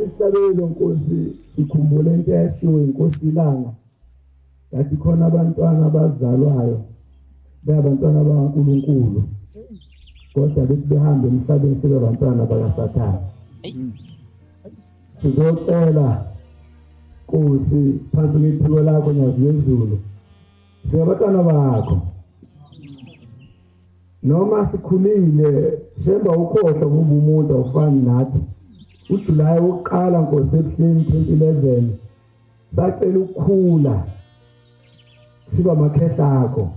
Isabelo Nkosi ikhumbule into eyashiwo inkosi ilanga yathi khona abantwana abazalwayo beyabantwana bakaNkulunkulu kodwa bethi behambe emhlabeni sebebantwana bakaSathane. Sizocela Nkosi phansi kwephiko lakho Nyazi lwezulu, singabantwana bakho noma sikhulile shemba ukhohlwa ngoba umuntu awufani nathi. UJulayi wokuqala Nkosi ebuhleni 2011 sacela ukukhula siba amakhehla akho,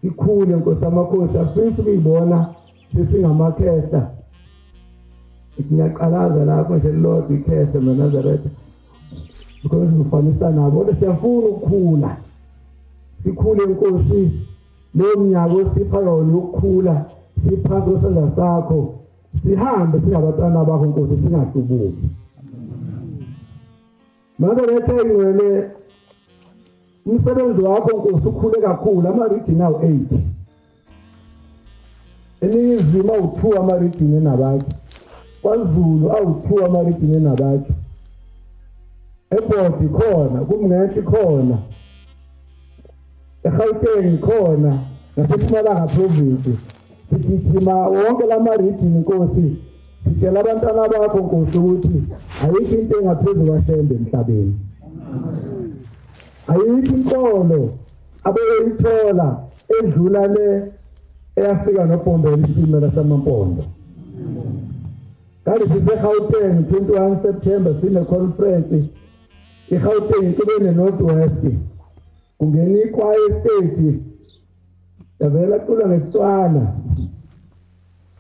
sikhule Nkosi amakhosi, afisa ukuyibona sesingamakhehla. Ngiyaqalaza lapho nje lilodwa ikhehla maNazaretha because ngifanisa nabo, kodwa siyafuna ukukhula sikhule Nkosi. Leyo mnyaka osipha yona yokukhula siphansi kwesandla sakho, sihambe singabantwana bakho Nkosi, singahlubuki. Mabelethe ingcwele umsebenzi wakho Nkosi ukhule kakhulu, ama-region awu-8 eNingizimu awu-2 ama-region enabakhe, KwaZulu awu-2 ama-region enabakhe, eBhodi khona, kuMngenhla khona, eGauteng khona, naseMpumalanga province. Sigijima wonke lama-region Nkosi, sitshela abantwana bakho Nkosi ukuthi ayikho into engaphezu kwaShembe emhlabeni, ayikho inkolo abeyithola edlula le eyafika noBhombela isitimela samaMpondo. Kanti siseGauteng 21 September sine-conference iGauteng kube ne-North West, kungena ikwaya esiteji yavela cula ngeSitswana,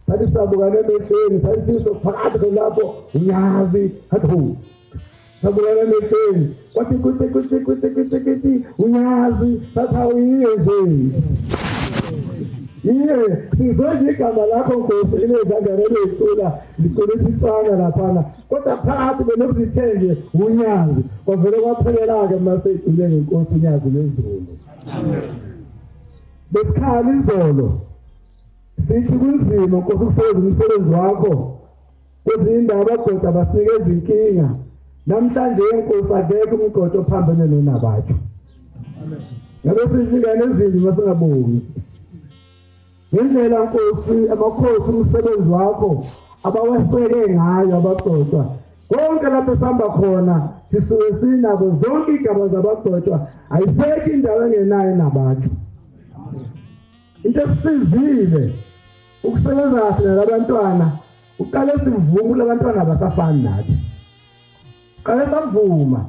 sathi sabukana emehlweni, sathi siso phakathi lapho unyazi hathi sabukana emehlweni kwathi kuthi kuthi kuthi kuthi kuthi unyazi, sathi awuyiye nje iye sizwe nje igama lakho Nkosi ilezangane leyicula licula isitswana laphana, kodwa phakathi belokuzithe nje unyazi, kwavele kwaphelela-ke uma seyicule ngenkosi uNyazi lwezulu. Besikhala izolo sithi kunzima Nkosi ukusebenza umsebenzi wakho, kwezinye indawo abagoda basinikeza inkinga. Namhlanje Nkosi akekho umgodo ophambene nonabatsho, ngabe sisingane ezimbi masingabongi ngendlela Nkosi amakhosi umsebenzi wakho abaweseke ngayo abagcotshwa. Konke lapho esihamba khona sisuke sinabo zonke igaba zabagcotshwa, ayisekho indawo engenayo nabatsho. Into esisizile ukusebenza kahle nalabantwana, uqale sivume ukuthi abantwana abasafani nathi, qale savuma.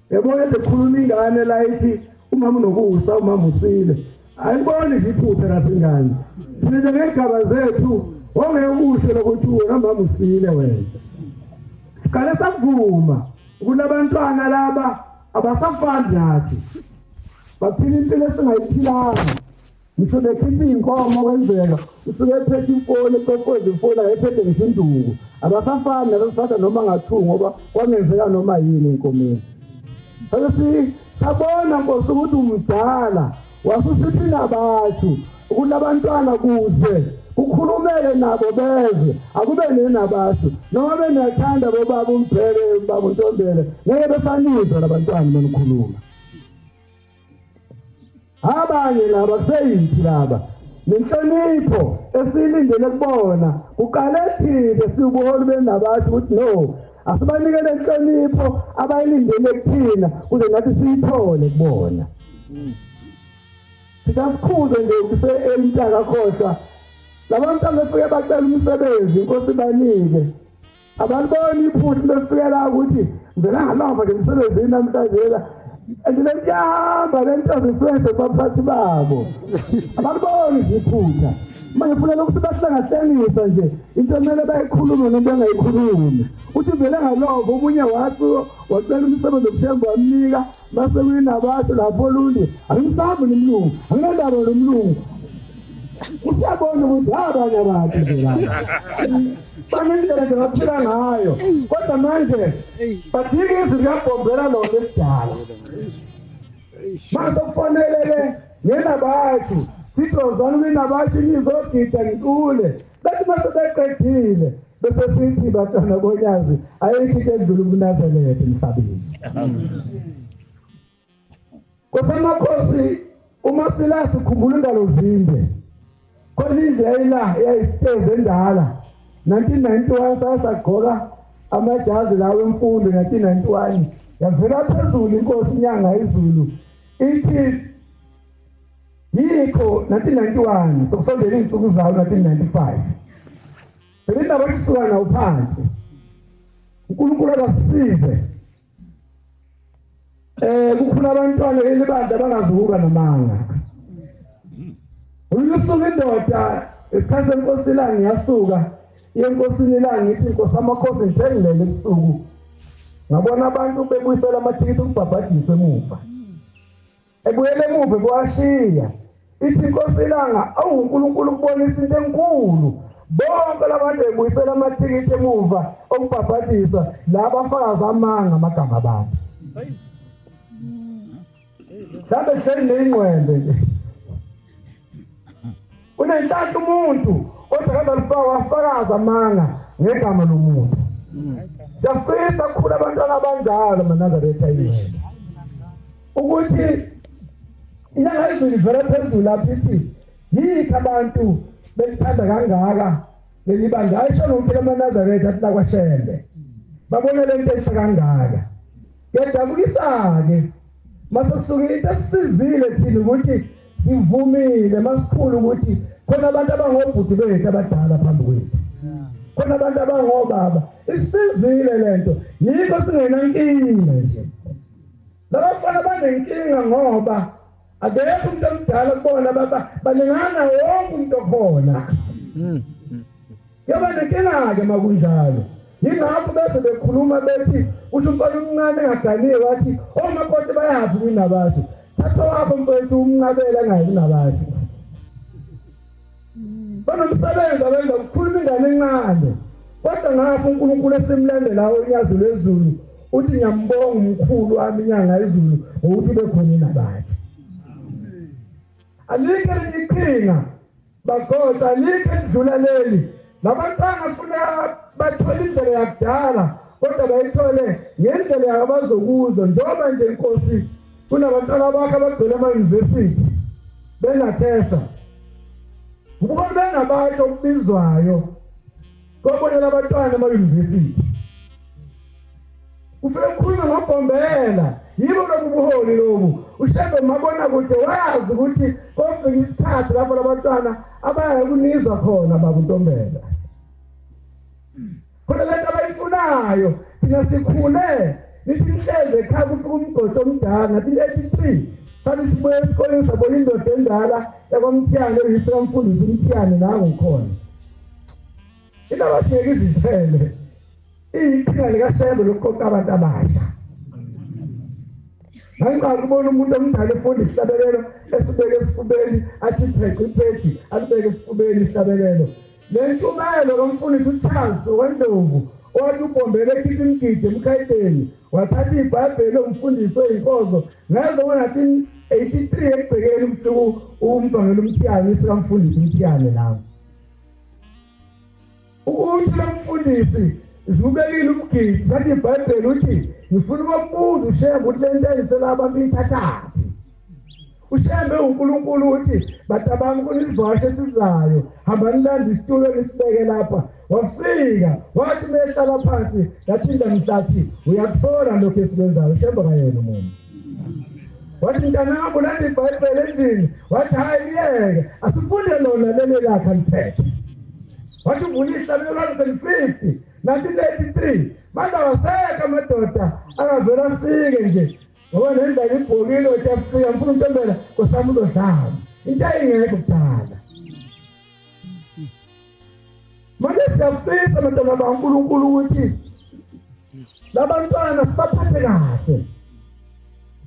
Yabona nje khuluma ingane la ithi umama unokusa, umama usile, ayiboni nje iphutha lapha ingane. Thina nje ngey'gaba zethu wongeke usho lokuthi wena mama usile wena. Siqale savuma ukuthi abantwana laba abasafani nathi, baphila impilo esingayiphilanga. Ngisho bekhipha iy'nkomo kwenzeka usuke ephethe imfoni ecoqoza imfoni ayephethe ngisho induku, abasafani nabasatha noma ngathu ngoba kwangenzeka noma yini enkomeni. Sase Sabona Nkosi ukuthi umdala wasusithi nabathu ukuthi abantwana kuze ukhulumele nabo bezwe akube nenabasho noma benathanda bobaba umbheke ubaba untombele ngeke besanizwa labantwana benikhuluma. Abanye laba kuseyithi laba nenhlonipho esiyilindele kubona kuqale thina siwubuholi benabasho ukuthi no asibanikele inhlonipho abayilindele kuthina kuze nathi siyithole kubona. Sikasikhulu nje kuse emntaka khohlwa labantu abefike bacela umsebenzi inkosi banike abaliboni iphutha befike la ukuthi ngivela ngalova nje emsebenzini namhlanje la and le nto iyahamba le nto zifreshe kubaphathi babo abaliboni nje iphutha manje kufuneka ukuthi bahlangahlengisa nje into emele bayikhulume nento engayikhulumi uthi vele ngalova omunye wathi wacela umsebenzi wokushemba wamnika Mase kuyinabasho lapho olundi angimsabi nomlungu anginandaba nomlungu usiyabona ukuthi abanye abantu nje laba banendlela nje baphila ngayo kodwa manje badinga izwi liyabhombela lona esidala mase kufanele-ke ngenabathu sithi wozani kwinabathu nizogida nicule bethi mase beqedile bese sithi bantwana bonyazi ayikho into edlula ubunazaretha emhlabeni. Kosamakhosi uma sila sikhumbula indalo zinde khona indlu yayila yayisitezi endala 1991 sasagqoka amajazi lawo emfundo 1991 yavela phezulu inkosi inyanga izulu ithi yikho 1991 sokusondela iy'nsuku zawo 1995 phela indaba isuka nawo phansi uNkulunkulu akasisize kukhula abantwana elibandla abangazukuba namanga. Ulusuku indoda isikhathi senkosi ilanga yasuka yenkosini ilanga ithi inkosi amakhosi ngithengilele ebusuku ngabona abantu bebuyisela amathikithi ukubhabhadiswa emuva ebuyele emuva kuwashiya ithi inkosi ilanga awu uNkulunkulu ukubonisa into enkulu bonke labantu bebuyisela amathikithi emuva okubhabhadiswa laba fakaza amanga amagama abantu mhlawumbe hleli neyingqwembe nje unenhlanhla umuntu kodwa kazalifaka wafakaza amanga ngegama lomuntu. Siyafisa kukhula abantwana abanjalo maNazaretha ingcwele ukuthi inyanga izulu ivela phezulu lapho ithi yikho abantu belithanda kangaka leli bandla ayisho nokuthi amaNazaretha athi lakwashembe babone le nto enhle kangaka. Kuyadabukisa-ke mase kusuke into esisizile thina ukuthi sivumile masikhulu ukuthi khona abantu abangobhuti bethu abadala phambi kwethu khona abantu abangobaba isizile lento yikho singenankinga nje labafana banenkinga ngoba akekho umuntu omdala kubona baba balingana wonke umuntu okhona Yaba nenkinga-ke uma kunjalo. Yingakho bese bekhuluma bethi usho umfana omncane engaganiwe wathi omakoti bayaphi kwinabathu. Thatha wakho mfowethu umnqabele angayi kunabathu. Banomsebenzi abenza kukhuluma ingane encane. Kodwa ngapho uNkulunkulu esimlandela onyazi lwezulu uthi ngiyambonga umkhulu wami inyanga izulu ngokuthi bekhona inabathi. Alikho elinye iqhinga bagoda alikho elidlula leli. Labantwana funa bathole indlela yakudala kodwa bayithole ngendlela yabazokuzwa njengoba nje inkosi kunabantwana bakhe abagcwele ama-university bengathesa ubukho bengabantu okubizwayo kobonela abantwana ema-university ufike ukhulume ngobhombela yibo lobu buholi lobu ushembe mabona kude wazi ukuthi kofika isikhathi lapho labantwana abaya kunizwa khona bakuntombela khona lento abayifunayo thina sikhule nithi nihleze ekhaya kufika umgodi omdala 1983 sathi sibuye esikoleni sabona indoda endala yakwamthiyane oyise kamfundisi umthiyane nangu khona indaba thiyeke iziphele iyiqhinga likaShembe lokuqoqa abantu abasha. Ngangiqala ukubona umuntu omdala efunda isihlabelelo esibeke esifubeni athi pheqe ipheji alibeke esifubeni isihlabelelo. Le ntshumayelo kamfundisi uCharles weNdlovu Owathi ubhombele ekhipha imigidi emkhayiteni, wathatha iBhayibheli umfundisi weyinkonzo ngazo ngo-1983 ekubhekeni umhluku umvangeli uMthiyane isikamfundisi uMthiyane lawo. Uthi lo mfundisi zibekile umgidi thatha iBhayibheli uthi ngifuna ukubuza uShembe ukuthi le nto engisela abantu uyithathaphi. UShembe uNkulunkulu uthi batabami kunisivakasho esizayo hambani landa isitulo nisibeke lapha. Wafika wathi mehlala phansi yathinda mhlathi uyakuthola lokhu esikwenzayo. UShembe kayena umuntu. Wathi mntanami ulanda iBhayibheli endlini, wathi hhayi liyeke asifunde lona leli lakhe aliphethe. Wathi uvula ihlabelo 150 1983 manje awasekho amadoda angavele afike nje ngoba nendlela ibhokile wathi afika ngifuna uNtombela nkosami uzodlala into ayingekho kudala. Manje siyafisa bantwana baNkulunkulu ukuthi labantwana sibaphathe kahle,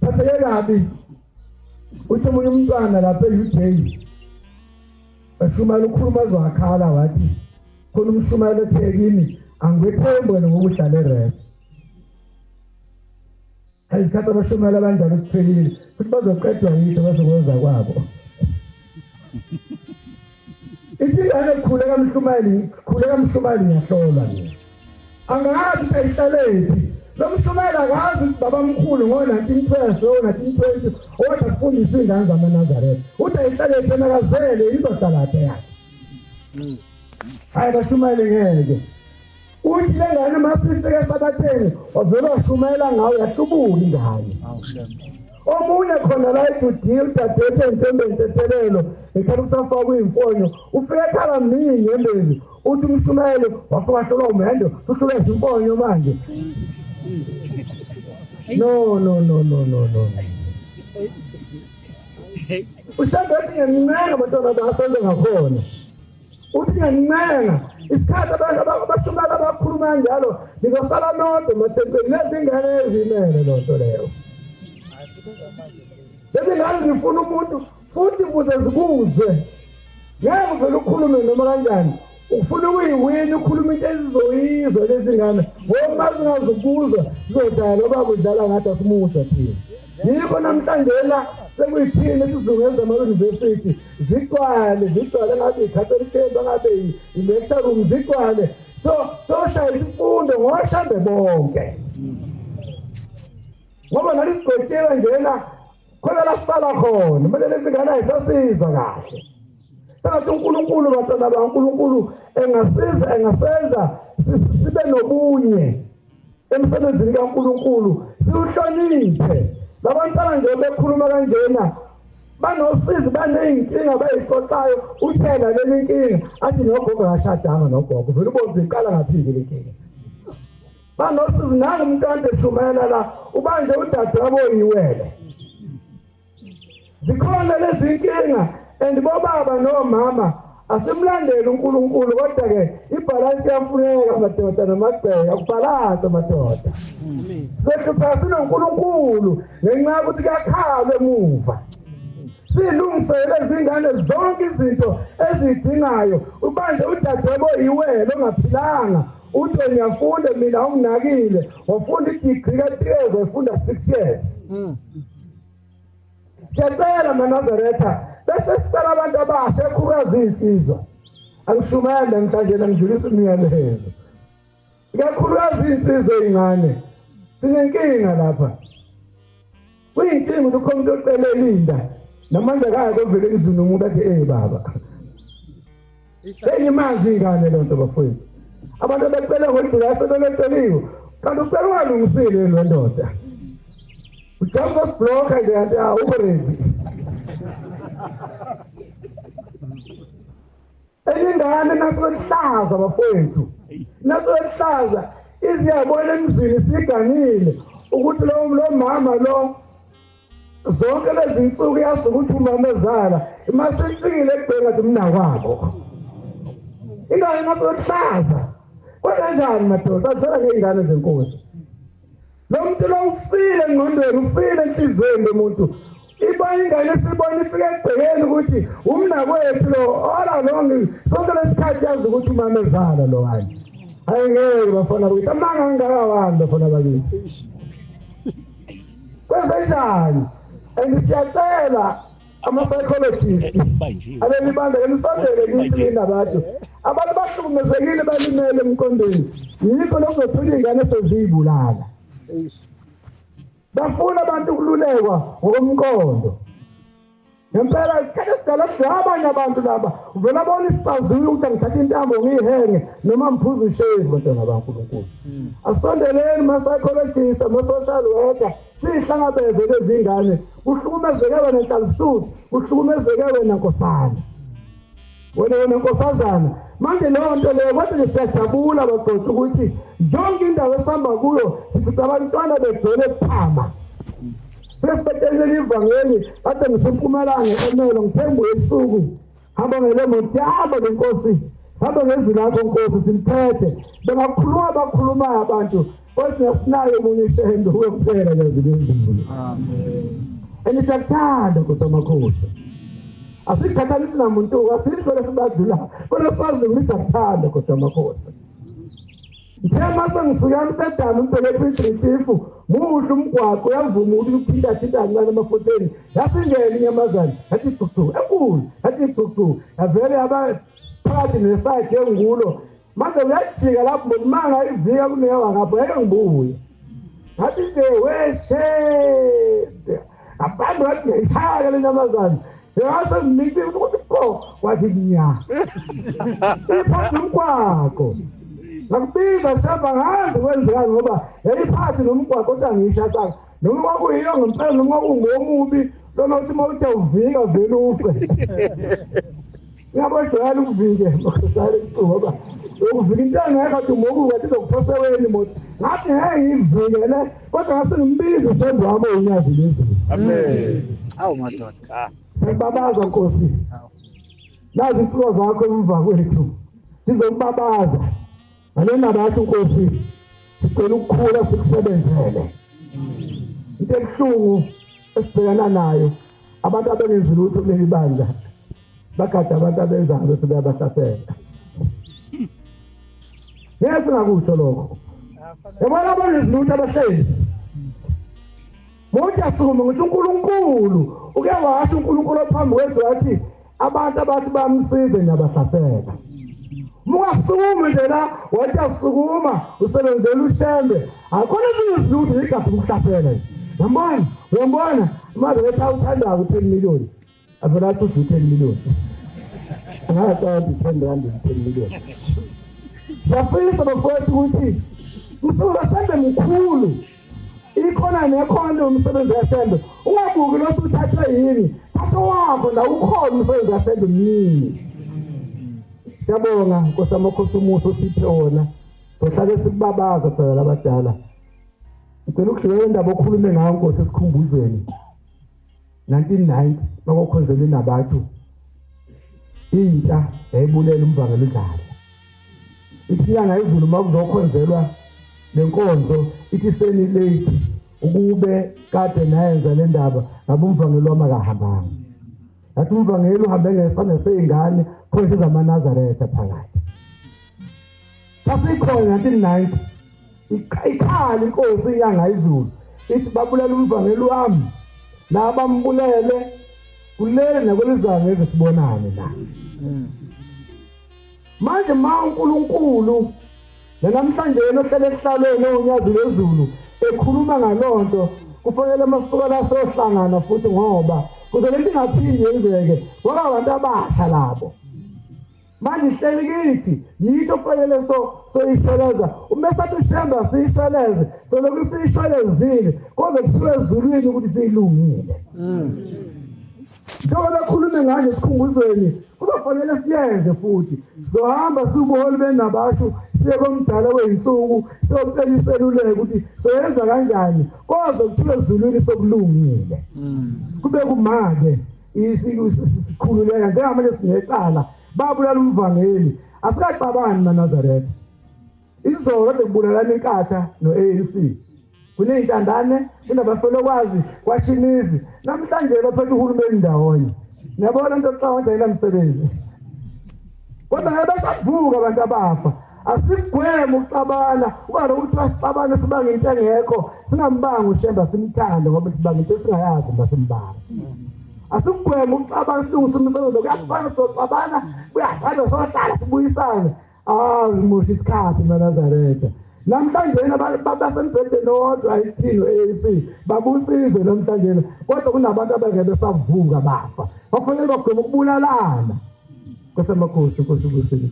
siphatheke kabi. Uthi omunye umntwana lapha e-UJ eshumayela ukhuluma azwakhala wathi khona umshumayelo othe kimi angikwethembi wena ngoba udlala eres. Izikhathi abashumayela abanjalo siphelile futhi bazoqedwa yinto bazokwenza kwabo. Ithi ingane khuleka mshumayeli, khuleka mshumayeli ngiyahlolwa mina. Angazi ukuthi ayihlalephi. Lo mshumayeli akazi ukuthi babamkhulu ngo-1912 ngo-1920 owathi akufundisa iy'ngane zamaNazaretha. Uthi ayihlalephi yena akazele indoda yakhe. Hhayi bashumayeli ngeke. Uthi le ngane uma sifika esabatheni wavele washumayela ngayo yahlubuka ingane. Omunye khona la eJudiya udadewethu entombeni entethelelo ngekhathi kusafakwa iy'mfonyo ufike ekhala mningi inyembezi uthi umshumayeli wafika wahlolwa umendo uhlulwa izimfonyo manje. No no no no no no. Ushembe ethi ngiyancenga bantwana basenze ngakhona. Uthi ngiyancenga isikhathi abantu abashumayela abakhuluma kanjalo nizosala nodwa emathempelini lezi ngane ezimele loo nto leyo. Lezi ngane zifuna umuntu futhi ukuze zikuzwe ngeke uvele ukhulume noma kanjani ufuna ukuyiwina ukhuluma into ezizoyizwa lezi ngane ngoba uma zingazukuzwa zizodlala nobaba udlala ngathi asimuzwa thina. Yikho namhlanje la sekuyithini esizungeza ama-university zigcwale zigcwale ngabe i-catholic chamber ngabe i-lecture room zigcwale so soshaya isifundo ngoshambe bonke ngoba ngathi sigwetshiwe njena khona la sisala khona kumele lezi ngane ayisasizwa kahle. Sengathi uNkulunkulu bantwana baNkulunkulu engasiza engasenza sibe nobunye emsebenzini kaNkulunkulu siwuhloniphe. Labantwana nje bekhuluma kanjena banosizi baney'nkinga bayixoxayo uthela leli nkinga athi nogogo akashadanga nogogo vele ubonze iqala ngaphiki le nkinga. Banosizi nangu umntwana eshumayela la ubanje udadewabo oyiwele. Zikhona lezi nkinga and bobaba nomama asimlandeli uNkulunkulu kodwa ke ibhalansi iyafuneka madoda namagceke akubhalanse madoda. Sehlupha sinoNkulunkulu ngenxa yokuthi kuyakhalwa emuva. Silungisele izingane zonke izinto ezidingayo ubanje udadewabo yiwele ongaphilanga uthi ngiyafunda mina awunginakile wafunda i-degree ka-3 years wayifunda 6 years. Siyacela maNazaretha bese sicela abantu abasha ekhukazi iy'nsizwa. Angishumayeli namhlanje ngidlulisa imiyalezo. Ikakhulukazi iy'nsizwa ey'ncane. Sinenkinga lapha. Kuyinkinga ukuthi ukhona umuntu ocela elinda namanje akaya kovele emzini womuntu athi ey baba. Sengimazi ingane loo nto bafowethu. Abantu abacela ngodila sebebeceliwe. Kanti ucela ungalungisile le ndoda. Ujump osibloka nje kanti awukho ready. Enye ingane nasohlaza bafowethu. Nasohlaza iziyabona emzini siganile ukuthi lo mama lo zonke lezi nsuku yazi ukuthi umama ezala masifikile ekubheka ukuthi mnakwabo. Ingane nasohlaza. Kwenzenjani madoda azala ngey'ngane zenkosi. Lo muntu lo ufile engqondweni, ufile enhliziyweni lo muntu. Ibona ingane isibona ifike ekubhekeni ukuthi umnakwethu lo all along sonke lesikhathi yazi ukuthi umama ezala lo hayi. Ayingeke bafana bakithi, amanga angakawani bafana bakithi. Kwenzenjani? And siyacela ama-psychologists abelibandla nisondele kithi nabantu. Abantu bahlukumezekile balimele emqondweni. Yikho lokuzothola iy'ngane seziyibulala. Bafuna abantu ukululekwa ngokomqondo. Ngempela isikhathi esidala sidlala abanye abantu laba. Uvela bona isixazululo ukuthi angithathe intambo ngiyihenge noma ngiphuze ushevu bantwana baNkulunkulu. Asondeleni ma-psychologist, ama-social worker, siyihlangabeze lezi ngane. Kuhlukumezeke wena Nhlalisuthi, kuhlukumezeke wena Nkosana. Wena Nkosazana. Manje leyo nto leyo kodwa nje siyajabula bagqotha ukuthi yonke indawo esihamba kuyo sifica abantwana begcwele phama. Sesibethelele ivangeli kade ngisempumalanga emelo ngithembu ebusuku hamba ngelemoto hamba nenkosi hamba ngezwi lakho Nkosi simphethe bengakhuluma bakhulumayo abantu kodwa sinayo omunye ishendo kuphela nje. Amen. And siyakuthanda Nkosi amakhosi. Asikhathalisi namuntu asisho lesibadlula kodwa sazi ukuthi siyakuthanda Nkosi amakhosi. Ngithe mase ngisuka eMsterdam ngibheke ePretief muhle umgwaqo uyavuma ukuthi ukuthinta thinta kancane emafutheni yasingena inyamazane yathi cucu enkulu yathi cucu yavele yaba phakathi neside yengulo manje uyajika lapho manga ivika kunewa ngapho ngeke ngibuye ngathi nje weshede abantu bathi ngiyishaya le nyamazane yase ngithi ukuthi ko wathi nya iphathe umgwaqo ngakubiza shamba ngazi kwenzekani ngoba yayiphathi nomgwaqo kodwa ngiyishatanga noma kwakuyiyo ngempela noma kwakungomubi lona uthi uma uthi awuvika vele ufe ngiyabojwayela ukuvike makhosana ebusuku ngoba ukuvika into engekho athi umokuka athi izokuphoseweni imoto ngathi ngeke ngiyivikele kodwa ngase ngimbize ushembe wami oyinyazi lezulu. Amen. Awu madoda. Sibabaza Nkosi. Nazi insizwa zakho emva kwethu sizokubabaza nalena bathi Nkosi sicela ukukhula sikusebenzele. Into ebuhlungu esibhekana nayo abantu abengenzi lutho kuleli bandla bagada abantu abenzayo bese bayabahlasela. Ngeke singakusho lokho. Yabona abengenzi lutho abahleli. Manje asukuma ngisho uNkulunkulu uke washo uNkulunkulu phambi kwethu wathi abantu abathi bamsize niyabahlasela. Mungasukumi nje la wathi asukuma usebenzela uShembe akhona ezinye izinto igazi ukuhlasela nje. Uyambona uyambona manje lethi awuthandayo u10 million avela athi udla u10 million angaqala u10 rand u10 million. Siyafisa bafowethu ukuthi umsebenzi kaShembe mkhulu ikhona nekhona umsebenzi kaShembe ungabuki lokhu uthathwe yini thatha wakho la ukhona umsebenzi kaShembe mningi. Siyabonga Nkosi amakhosi umusa usiphe wona sohlale sikubabaza phela labadala. Ngicela ukudlulela indaba okhulume ngayo Nkosi esikhumbuzweni 1990 bakokhonzela nabantu intsha yayibulela umvangeli udlala ithi inyanga izulu uma kuzokhonzelwa lenkonzo ithi seni late ukube kade nayenza le ndaba ngabe umvangeli wami akahambanga. Yathi umvangeli uhambe ngesandla seyingane khona zamaNazaretha phakathi. Sasikhona 1990 ikhala inkosi inyanga izulu ithi babulela umvangeli wami nabambulele kulele nakwelizayo ngeke sibonane la. Manje ma uNkulunkulu namhlanje yena ohlele esihlalweni onyazi lwezulu ekhuluma ngalonto kufanele masuka la sohlangana futhi ngoba kuze lento ingaphindi yenzeke ngoba abantu abasha labo manje ihleli kithi yinto kufanele soyisheleza uma sathi uShembe siyisheleze solokhu siyishelezile kodwa kusuke ezulwini ukuthi siyilungile. Njengoba bekhulume ngayo esikhumbuzweni kuzofanele siyenze futhi sizohamba sibuholi benabashu siye komdala wey'nsuku siyocela iseluleko ukuthi soyenza kanjani kodwa kuthiwe ezulwini sokulungile. Kube kumake sikhululeka njengamanje sinecala babulala umvangeli asikaxabani maNazaretha. Izolo kade kubulalana inkatha no-ANC kuney'ntandane kunabafelokwazi kwashimizi namhlanje baphethe uhulumeni ndawonye. Niyabona into xa kanjani msebenzi kodwa ngeke besavuka abantu abafa. Asigweme ukuxabana, uba nokuthi sixabane sibange into engekho, singambanga uShembe, simthande ngoba sibanga into esingayazi masimbanga. Asigweme ukuxabana, silungise umsebenzi. Kuyafana soxabana, kuyafana sohlala sibuyisane. Ah, ngimosha isikhathi maNazaretha. Namhlanje basembhedeni owodwa isithini ANC babusizwe namhlanje, kodwa kunabantu abangeke besavuka bafa. Bafanele bagweme ukubulalana. Nkosi amakhosi, Nkosi ubusise.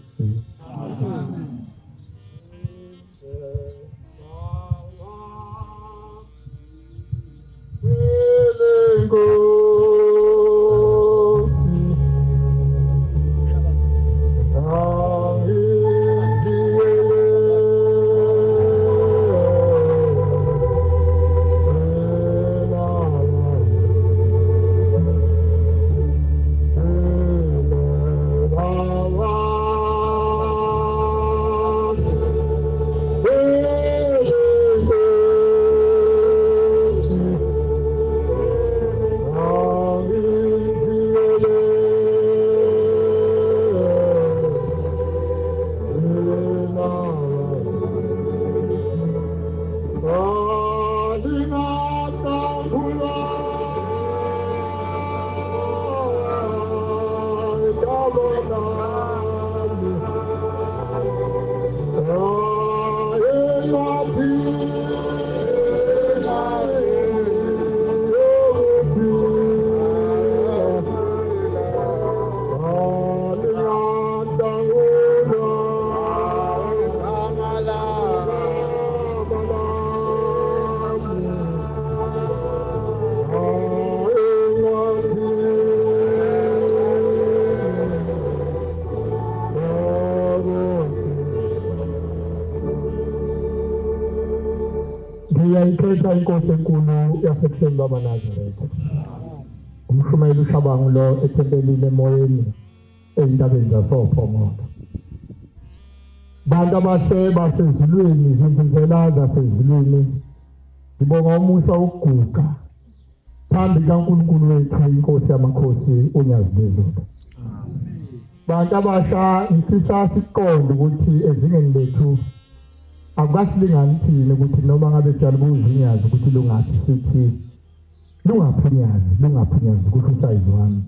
Ngiyayikhetha inkosi enkulu yasekuseni lwamaNazaretha. Umshumayeli uShabangu lo ethempelini emoyeni ey'ntabeni zasoPhongolo. Bantu abahle basezulwini, zindizela zasezulwini, ngibonga umusa wokuguqa phambi kaNkulunkulu wethu, inkosi yamakhosi uNyazi lwezulu. Bantu abasha, ngifisa siqonde ukuthi ezingeni lethu akukasilingani thina ukuthi noma ngabe siyalibuza unyazi ukuthi lungaphi, sithi lungaphi unyazi, lungaphi unyazi, kusho usayizi wami.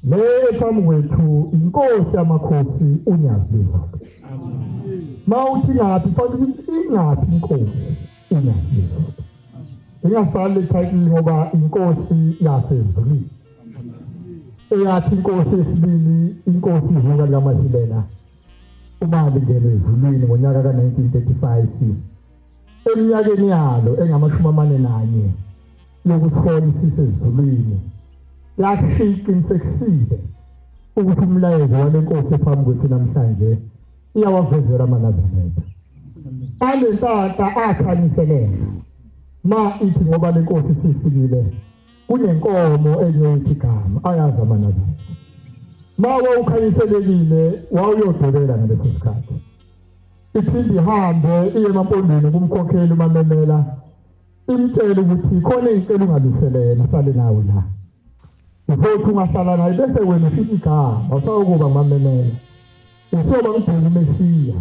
Le phambi kwethu inkosi yamakhosi uNyazi lwezulu. Ma uthi ngaphi, fanele ukuthi ingaphi inkosi uNyazi lwezulu. Ingasali le title ngoba inkosi yasezulwini. Eyathi inkosi yesibili, inkosi ivuka likaMasilela, uma lingena ezulwini ngonyaka ka-1935, eminyakeni yalo engamashumi amane nanye yokusihola isise ezulwini, yashiya iqinisekisile ukuthi umlayezo wale nkosi ephambi kwethu namhlanje iyawavezela amaNazaretha alenhlanhla akhanyiseleka. Ma ithi ngoba le nkosi isifikile, kunenkomo enye igama ayazi amaNazaretha. Ma wawukhanyiselekile wawuyodobela ngaleso sikhathi, iphinde ihambe iye emampondweni kumkhokheli uMamemela, imtshele ukuthi khona iy'celo ungaluselela sale nawe la, uzothi ungahlala naye bese wena ufika igama awusawukuba ngumamemela, usoba ngibheka uMesiya.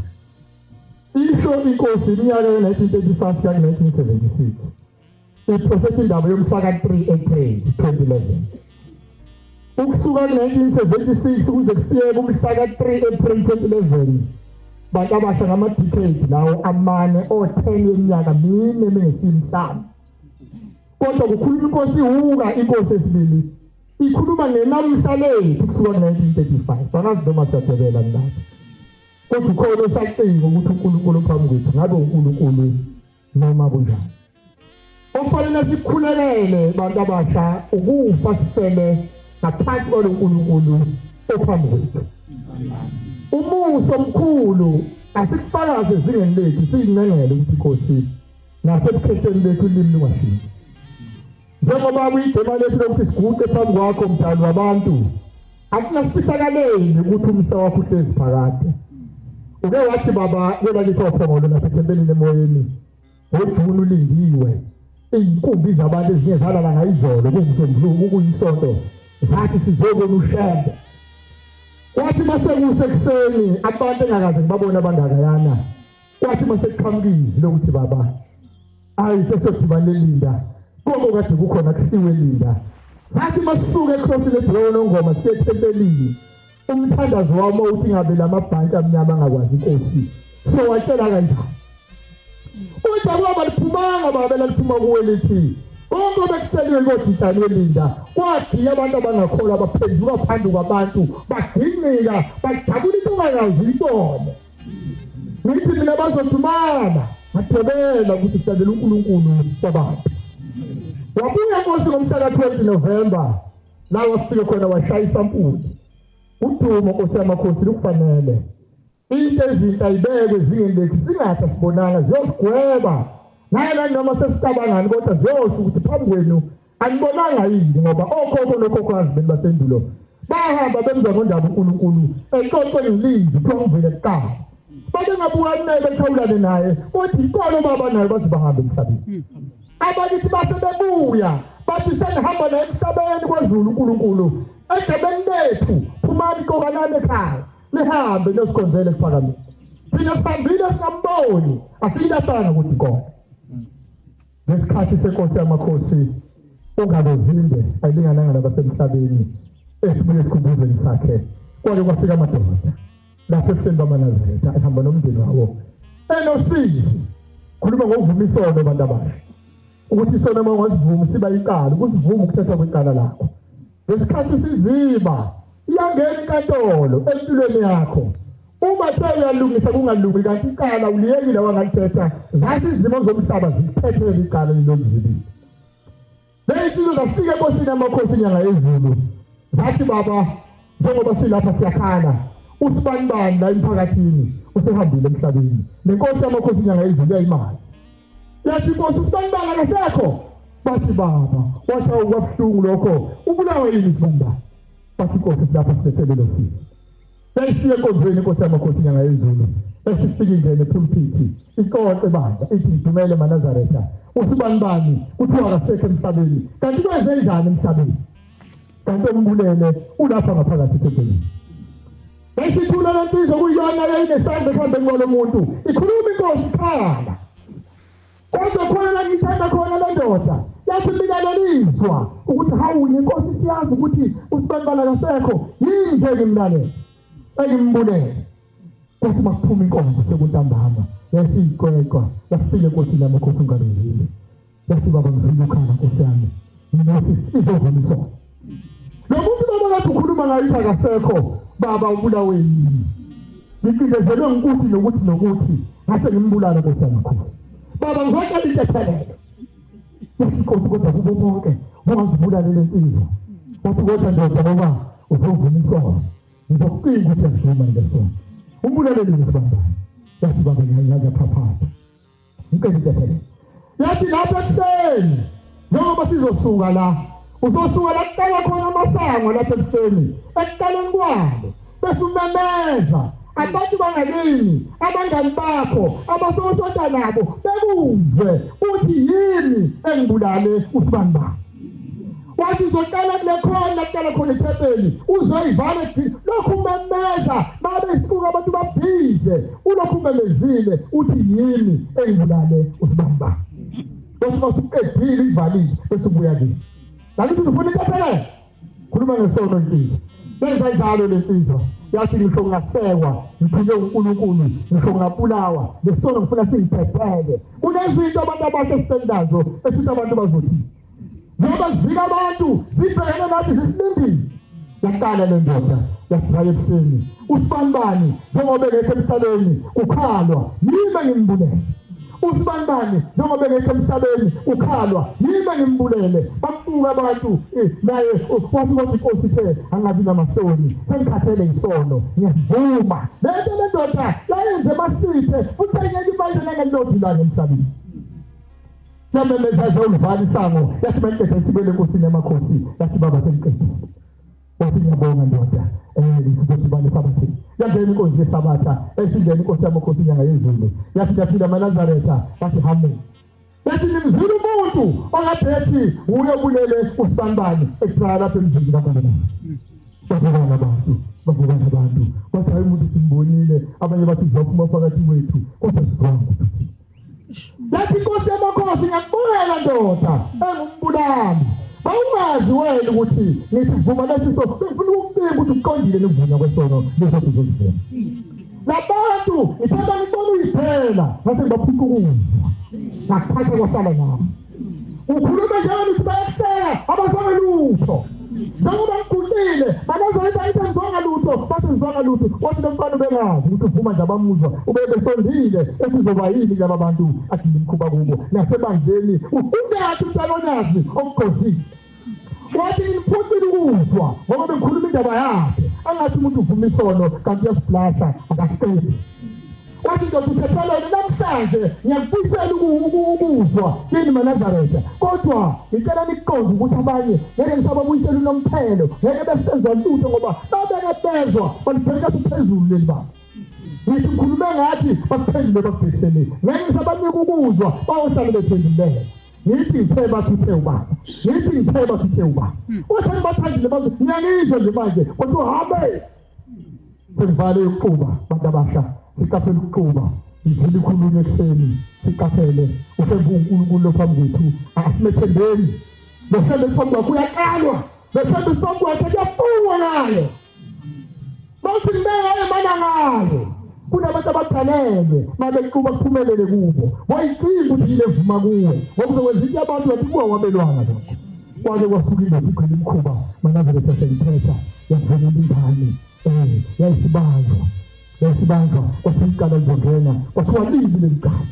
Isho inkosi iminyaka ye-1935 kuya ku-1976 iprofetha indaba yomhla ka-3 April 2011. Ukusuka ku-1976 kuze kufike kumhla ka-3 April 2011, bantu abasha, ngama-decade lawo amane o-10 yeminyaka, mine mengesimihlanu. Kodwa kukhuluma inkosi ihuka, inkosi esibili ikhuluma ngenamhla lethu kusuka ku-1935. Angazi noma siyadebela ngilapho, kodwa ukhona osacinga ukuthi uNkulunkulu phambi kwethu ngabe uNkulunkulu noma kunjani. Okufanele sikhulekele, bantu abasha, ukufa sifele ngaphansi kwalo nkulunkulu ophambi kwethu. Umusa omkhulu asikufakaze ezingeni lethu, siyincengele ukuthi inkosi nasebukhetheni bethu ulimi lungashintshi, njengoba kuyigema lethu lokuthi siguqe phambi kwakho, mdali wabantu. Akunasifihlakaleli ukuthi umsa wakho uhlezi phakade. Uke wathi baba kwelakithi oPhongolo nasethempelini emoyeni ngoJuni ulindiwe, iy'nkumbi zabantu ezinye zalala ngayizolo kungumsombuluko kuyisonto, zathi sizobona uShembe. Kwathi masekuse ekuseni abantu engakaze ngibabone abangakayana. Kwathi masekuqhamukile lokuthi baba ayi sesodibane linda. Konke kade kukhona kusiwe linda. Sathi masisuka ecrossini ebhuloho nongoma siye ethempelini. Umthandazo wami uthi ngabe lamabhanti amnyama angakwazi inkosi. Sowatshela kanjani? Kodwa kwaba liphumanga baba laliphuma kuwe lithi konke obekuhleliwe kodidani welinda kwagiya abantu abangakholwa baphenduka phambi kwabantu bagingqika bajabula into ongakazi uyibone. Ngithi mina bazodumala ngadwebela ukuthi sidabela uNkulunkulu wabantu. Wabuya Nkosi ngomhla ka-20 November la wafike khona washaya isampuli. Udumo Nkosi yamakhosi lukufanele. Into ezinhle ayibekwe ezingeni lethu singathi asibonanga ziyosigweba naye la noma sesicabangani kodwa ziyosho ukuthi phambi kwenu anibonanga yini ngoba okhokho nokhokhokazi benu basendulo bahamba bemzwa ngondaba uNkulunkulu exoxe ngelizwi kuthiwa ngivele kuqala babengabukani naye bexhawulane naye kodwa inkolo baba nayo baze bahambe emhlabeni abakithi base bebuya bathi senihamba naye emhlabeni kwaZulu uNkulunkulu egameni lethu phumani qokanani ekhaya nihambe niyosikhonzela ekuphakameni thina sihambile singamboni asiyilahlanga ukuthi inkomo ngesikhathi senkosi yamakhosi ungalozinde ayilingananga nabasemhlabeni esibuye esikhumbuzweni sakhe kwake kwafika amadoda lapho ebuhleni bamanazaretha ehamba nomndeni wawo enosizi khuluma ngokuvuma isono bantu abasha ukuthi isono uma ungasivumi siba icala ukusivuma ukuthathwa kwecala lakho ngesikhathi siziba iyangena inkantolo empilweni yakho uma kuthiwa uyalungisa kungalungi kanti icala uliyekile wangalithetha zathi izimo zomhlaba zikuphethele icala lilokuzibile ley'nsizwa zafika enkosini yamakhosi inyanga yezulu zathi baba njengoba silapha siyakhala usibanibani la emphakathini usehambile emhlabeni nenkosi yamakhosi inyanga yezulu yayimazi yathi inkosi usibanibani akasekho bathi baba wathi awukwabuhlungu lokho ubulawe yini sibanibani bathi inkosi silapha silethele lo sizi yayisiya enkonzweni inkosi yamakhosi inyanga yezulu esifike ingene epulpiti ixoxe bandla ithi ngidumele manazaretha usibanibani kuthiwa akasekho emhlabeni kanti kwenze njani emhlabeni kanti ombulele ulapha ngaphakathi ethempelini yayisithula le nsizwa kuyiyona yayinesandla ekuhambeni kwalo muntu ikhuluma inkosi ikhala kodwa khona la ngiyithanda khona le ndoda yathi mina lelizwa ukuthi hawu nenkosi siyazi ukuthi usibanibala kasekho yini nje ngimlalele engimbulele kwathi makuphuma inkonzo sekuntambama yasiyiqweqwa yafika enkosini yamakhosi ungalungile yathi baba ngizwile ukhala nkosi yami mina izovuma isono lo muntu baba kade ukhuluma ngayo ithi akasekho baba ubulawe yini ngicindezelwe ngukuthi nokuthi nokuthi ngase ngimbulale nkosi yamakhosi baba ngizocela intethelelo yathi inkosi kodwa kubo bonke ungazibulale le nsizwa wathi kodwa ndoda ngoba uzovuma isono ngizokucinga ukuthi uyasivuma lesono umbulalele ngesibambane yathi baba ngiyaphaphatha Ngicela intethelelo. Yathi lapha ekuseni njengoba sizosuka la uzosuka la kuqala khona amasango lapha ekuseni ekuqaleni kwalo bese umemeza abantu bangakini abangani bakho abasosonta nabo bekuzwe uthi yini engibulale usibani bani wathi uzoqala kule khona kuqala khona ithempeli uzoyivale lokhu umemeza babe isibuka abantu babhize ulokhu umemezile uthi yini engibulale usibamba bese masuqedile ivalile bese ubuya kimi ngakithi ufuna intethelelo khuluma ngesono insizwa yenza njalo le nsizwa yathi ngisho ngingasekwa ngiphunywe uNkulunkulu ngisho ngingabulawa lesono ngifuna singiphephele kunezinto abantu abasha esisendazo esithi abantu bazothi ngoba zifika abantu zibhekene nathi zisilindile yaqala le ndoda yasivaya ekuseni usibanibani njengoba engekho emhlabeni kukhalwa yimi engimbulele usibanibani njengoba engekho emhlabeni ukhalwa yimi engimbulele bakubuka abantu eh, naye wathi kodwa inkosi ithe angabi namahloni sengikhathele yisono ngiyasivuma lento le ndoda yayenze masithe futhi ayingeke ibayile nangelilodwa ilanga emhlabeni yamemeza ulivala isango yathi mayiqeda isibele enkosini yamakhosi yathi baba sengiqedile wathi ngiyabonga ndoda um sizodibana esabatheni yangena inkonzo yesabatha esingena inkosi yamakhosi inyanga yezulu yathi ngiyaphila amanazaretha bathi hamu yathi nimzile umuntu ongabethi wuye obulele usibanibani ekuqala lapha emzini kankulunkulu babukana abantu Bavuka abantu bathi hayi umuntu simbonile, abanye bathi uzophuma phakathi kwethu, kodwa sizwanga ukuthi yathi inkosi yamakhosi ngiyakubongela ndoda engumbulali. Bawungazi wena ukuthi ngithi vuma lesi sono, ngifuna ukubika ukuthi uqondile nokuvunywa kwesono leso sizosivuma. Labantu ngithanda ngibona uyiphela ngase ngibaphuca ukuzwa ngakuthatha kwasala nami. Ukhuluma njalo nithi bayakuseka abazange lutho. Njengoba ngiguqile banazaretha ngithi angizwanga lutho, bathi ngizwanga lutho. Wathi lo mfana ubengazi ukuthi uvuma nje abamuzwa, ubebesondile ethi uzoba yini kulaba bantu agile imikhuba kubo nasebandleni. Ungathi umntana onyazi omgqozile. Wathi ngiphucile ukuzwa ngoba bengikhuluma indaba yakhe, angathi umuntu uvuma isono kanti uyasiblasa akaseki. Wathi ndoda uthethelele namhlanje ngiyakufisela ukuzwa kini maNazaretha, kodwa ngicela nikuqonde ukuthi abanye ngeke ngisababuyisela unomphelo, ngeke besenzwa lutho ngoba babeke bezwa balibheka phezulu leli baba. Ngithi ngikhulume ngathi bakuphendule bakubhekiselile, ngeke ngisabanika ukuzwa bayohlale bephendulele. Ngithi ngithe bathi uthe ubaba, ngithi ngithe bathi uthe ubaba. Wathi nibathandile bathi ngiyangizwa nje manje, kodwa uhambe. Sengivale ukuxuba bantu abasha, siqaphele ukuxuba. Ngizwile ikhulunywa ekuseni, siqaphele uShembe uNkulunkulu lo phambi kwethu, asimethembeni. Lo Shembe phambi kwakhe uyaqalwa, lo Shembe phambi kwakhe kuyafungwa ngaye. Bathi ngibeke mana ngaye. Kunabantu abadalelwe mabexuba kuphumelele kubo. Wayicinga ukuthi yile vuma kuwe, ngoba uzokwenza into yabantu kanti kuwa wabelwana lokho. Kwake kwasuka indoda igcina imikhuba manazaretha seyiphetha yavuma ingane yayisibanjwa yayisibanjwa kwathiwa icala lizongena kwathiwa libi leli cala.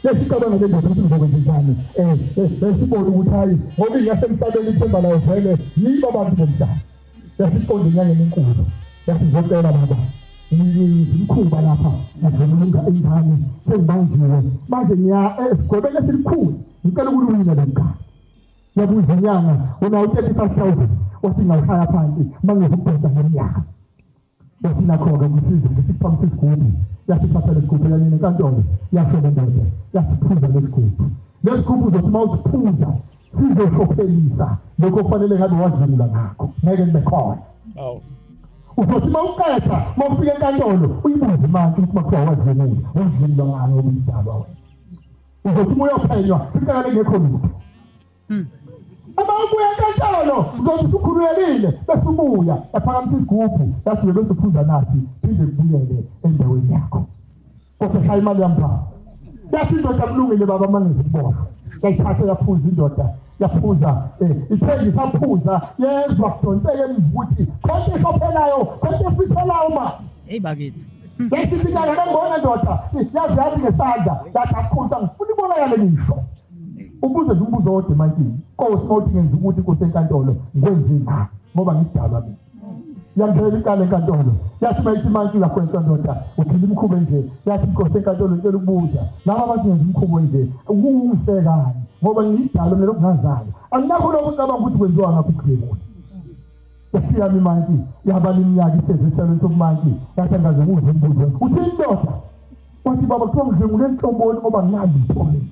Yasicabanga le ndoda ukuthi ngizokwenza njani yasibona ukuthi hayi ngoba ingasemhlabeni ithemba layo vele yibo abantu bomhlaba. Yasiqonda enyangeni enkulu yathi ngizocela baba ngimkhuba lapha ngivuma ingane sengibanjiwe manje ngiya esigwebeni esilikhulu ngicela ukuliwina leli cala. Yabuza inyanga unawo 35,000 wathi ngawushaya phansi mangizokubheda ngeminyaka. Wathi nakho-ke umsizi ngithi kuphakamisa isigubhu, yasithatha lesigubhu yanina enkantolo, yasho le ndoda yasiphuza lesigubhu. Lesigubhu uzothi uma usiphuza sizoshophelisa lokho okufanele ngabe wadlula ngakho, ngeke kube khona. Uzothi uma uqeda uma ufika enkantolo uyibuze imantshi ukuthi makuthiwa wadlula, wadlula ngani ngoba uyidalwa wena. Uzothi uma uyophenywa fihlakale kungekho lutho. Uma ubuya enkantolo uzothi usukhululekile bese ubuya yaphakamisa isigubhu yathi bese uphuza nathi phinde kubuyele endaweni yakho. Kodwa shaya imali yami phansi. Yathi indoda kulungile baba mangizibona. Yayithatha yaphuza indoda yaphuza ithe ngisaphuza yezwa kudonseka emuva ukuthi khonto eshophelayo khonto esithelayo ma. Hey bakithi. Yathi inyanga ngangibona ndoda yazi yathi ngesandla yathi akukhusa ngifuna ibonakale ngisho. Ubuze nje umbuzo owodwa emantshini. Nkosi mawuthi ngenza ukuthi inkosi enkantolo ngikwenze ngani ngoba ngidalwa mina. Yangena icala enkantolo. Yathi mayithi imantshi uyagwetshwa ndoda uphila imikhuba nje. Yathi inkosi enkantolo ngicela ukubuza. Laba bathi ngenza imikhuba nje ukungihlekani ngoba ngiyidalwa mina lokhu ngazalwa. Anginakho lokho ucabanga ukuthi kwenziwa ngakho ukudlwengula. Yafika imantshi yabala iminyaka ihlezi esihlalweni sokumantshi yathi angaze ngizwe umbuzo. Uthi indoda wathi baba kuthiwa ngidlwengule enhloboni ngoba nginalutho mina.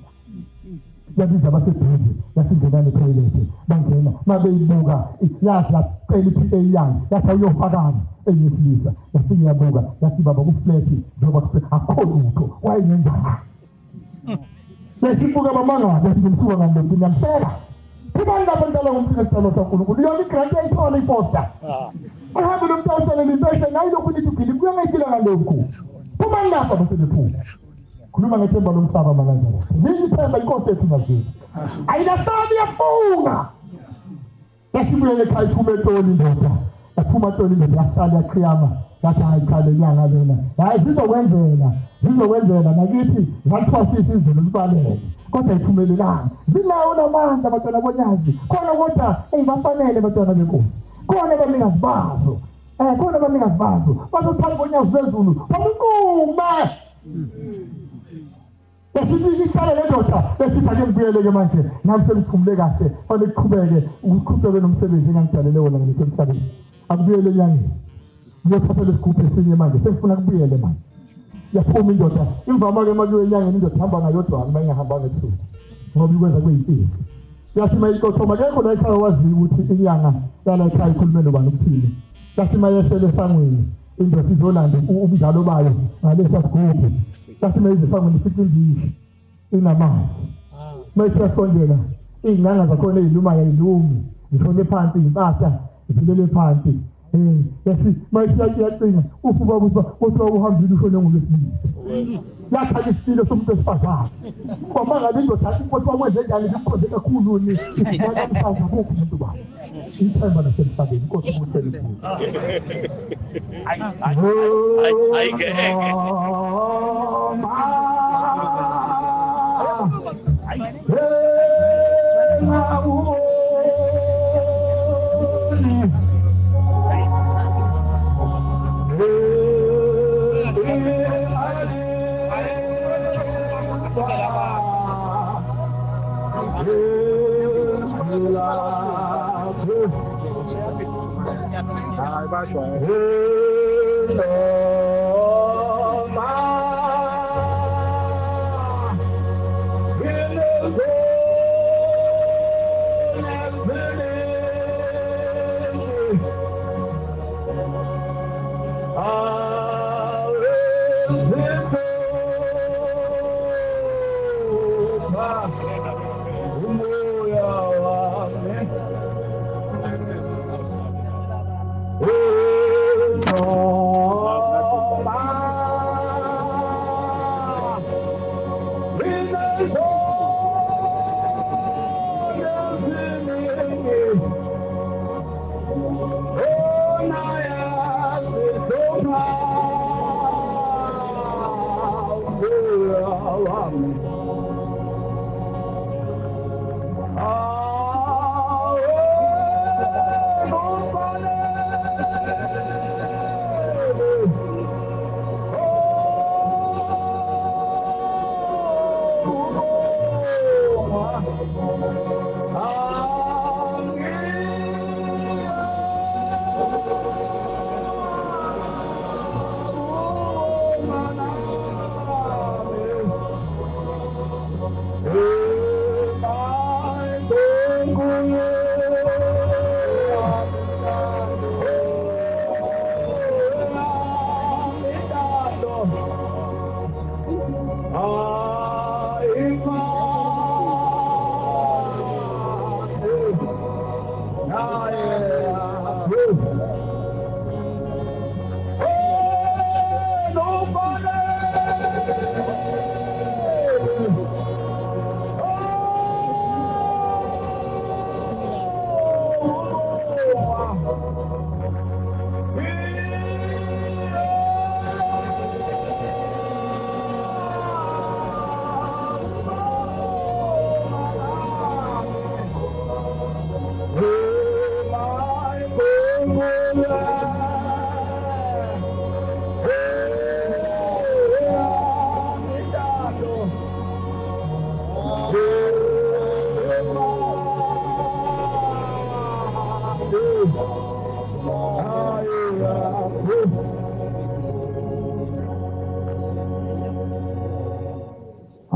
Yabiza abaseduze yasingenani ethoyilethe bangena mabeyibuka yazi yacela i-PA yayo yathi awuyofakani eyesilisa yafike yabuka yathi baba kuflethi njengoba akukho lutho wayengenzani yasibuka bamangala yathi ngimsuka ngani lo ngiyamsela phumani lapho nidala ngomfika esicelo saNkulunkulu yona igrant yayithola iposta ahambe lo mntu awusalele impesheni hayi lokhu nithi ugile kuye ngayigila ngalokhu phumani lapho basebephuma. Khuluma ngethemba lomhlaba makanjalo. Leli themba inkosi yethu ngazini. Ayilahlani iyafunga. Yasibuyele ekhaya iphuma etoli indoda. Yaphuma etoli indoda yasala yaqhiyama. Yathi hayi cha le nyanga lena. Hayi zizokwenzela. Zizokwenzela nakithi zathwasisa izulu libalele. Kodwa iphumelelanga. Zinawo namandla abantwana bonyazi. Khona kodwa eyi bafanele abantwana benkosi. Khona abanikazi bazo. Khona abanikazi bazo. Bazothanda bonyazi lwezulu. Bamuqume. Besithi iqale le ndoda besithi ake ngibuyele-ke manje nami sengiphumule kahle fanele kuqhubeke ukuqhubeke nomsebenzi engangidalele wona ngilokhu emhlabeni. Akubuyele enyangeni ngiyothatha lesigubhu esinye manje sengifuna kubuyele manje. Yaphuma indoda imvama-ke uma kuyiwe enyangeni indoda ihamba ngayodwana uma ingahambanga ebusuku ngoba ikwenza kube yimpilo. Yathi uma iqothoma akekho la ekhaya waziyo ukuthi inyanga yala ekhaya ikhulume nobani ukuthini. Lathi mayesele esangweni indoda izolanda ubunjalo bayo ngalesa sigubhu. Lathi mayize esangweni ifica indishi inamanzi. Mayisasondela iy'nganga zakhona ey'lumayo ayilumi, zishone phansi iy'mpahla zilele phansi. Yathi mayisiyacinga ufuba kuthiwa uhambile ushone ngolwesibili. Yakhala isilo somuntu wesifazane. Kwamangala indoda kodwa kwenze njani ikukhonze kakhulu ni namhlanje akukho umuntu baba. Ithemba lasemhlabeni inkosi ubuhleli. Ayi ngeke. Hayi basho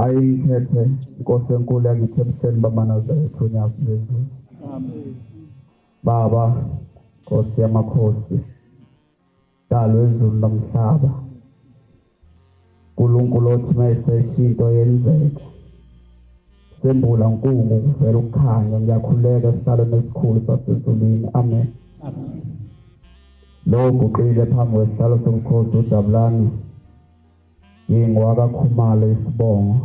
Ayikhethe inkosi enkulu yakithi ebuhleni bamanazaretha uNyazi lwezulu. Amen. Baba Nkosi yamakhosi, Dalo wezulu nomhlaba, uNkulunkulu othi mayesesho into yenzeka, sembula nkungu kuvela ukukhanya. Ngiyakhuleka esihlalweni esikhulu sasezulwini. Amen. Lo guqile phambi kwesihlalo sobukhosi uJabulani ngingowakaKhumalo isibongo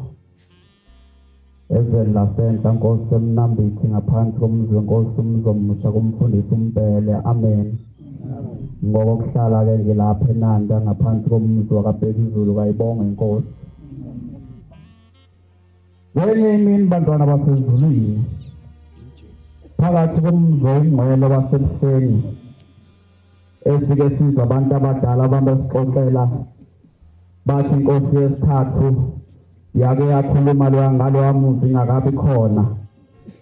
ezweni lasenhla Nkosi eMnambithi ngaphansi komzi wenkosi uMzomusha kumfundisi uMbhele. Amen. Ngokokuhlala ke ngilapha eNanda ngaphansi komzi wakaBhekizulu. Kayibonga inkosi. Ngenye imini bantwana basezulwini, phakathi komzi oyingcwele wasebuhleni esike sizwe abantu abadala abantu esixoxela bathi inkosi yesithathu yake yakhuluma ngalowa muzi ingakabi khona,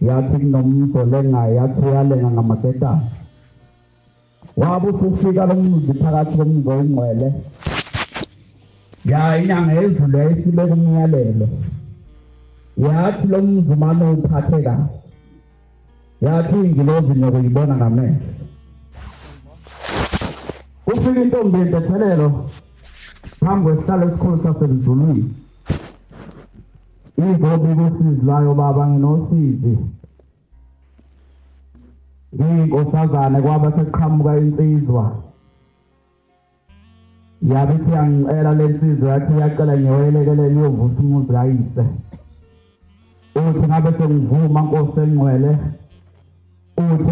yathi kunomzi olengayo, yathi uyalenga ngamaketana. Wabe usufika lo muzi phakathi komzi oyingcwele, ya inyanga yezulu yayisibeka umyalelo, yathi lo muzi mane uphathe kahle, yathi ingilozi niyokuyibona ngamehlo. Kufika intombi yentethelelo phambi kwesihlalo esikhulu sasezulwini. Izobika usizi lwayo, baba nginosizi. Ngiyinkosazane kwaba sekuqhamuka insizwa. Yabe ithi yangicela le nsizwa, yathi iyacela ngiyoyelekelela iyovusa umuzi kayise. Uthi ngabe sengivuma Nkosi engcwele. Uthi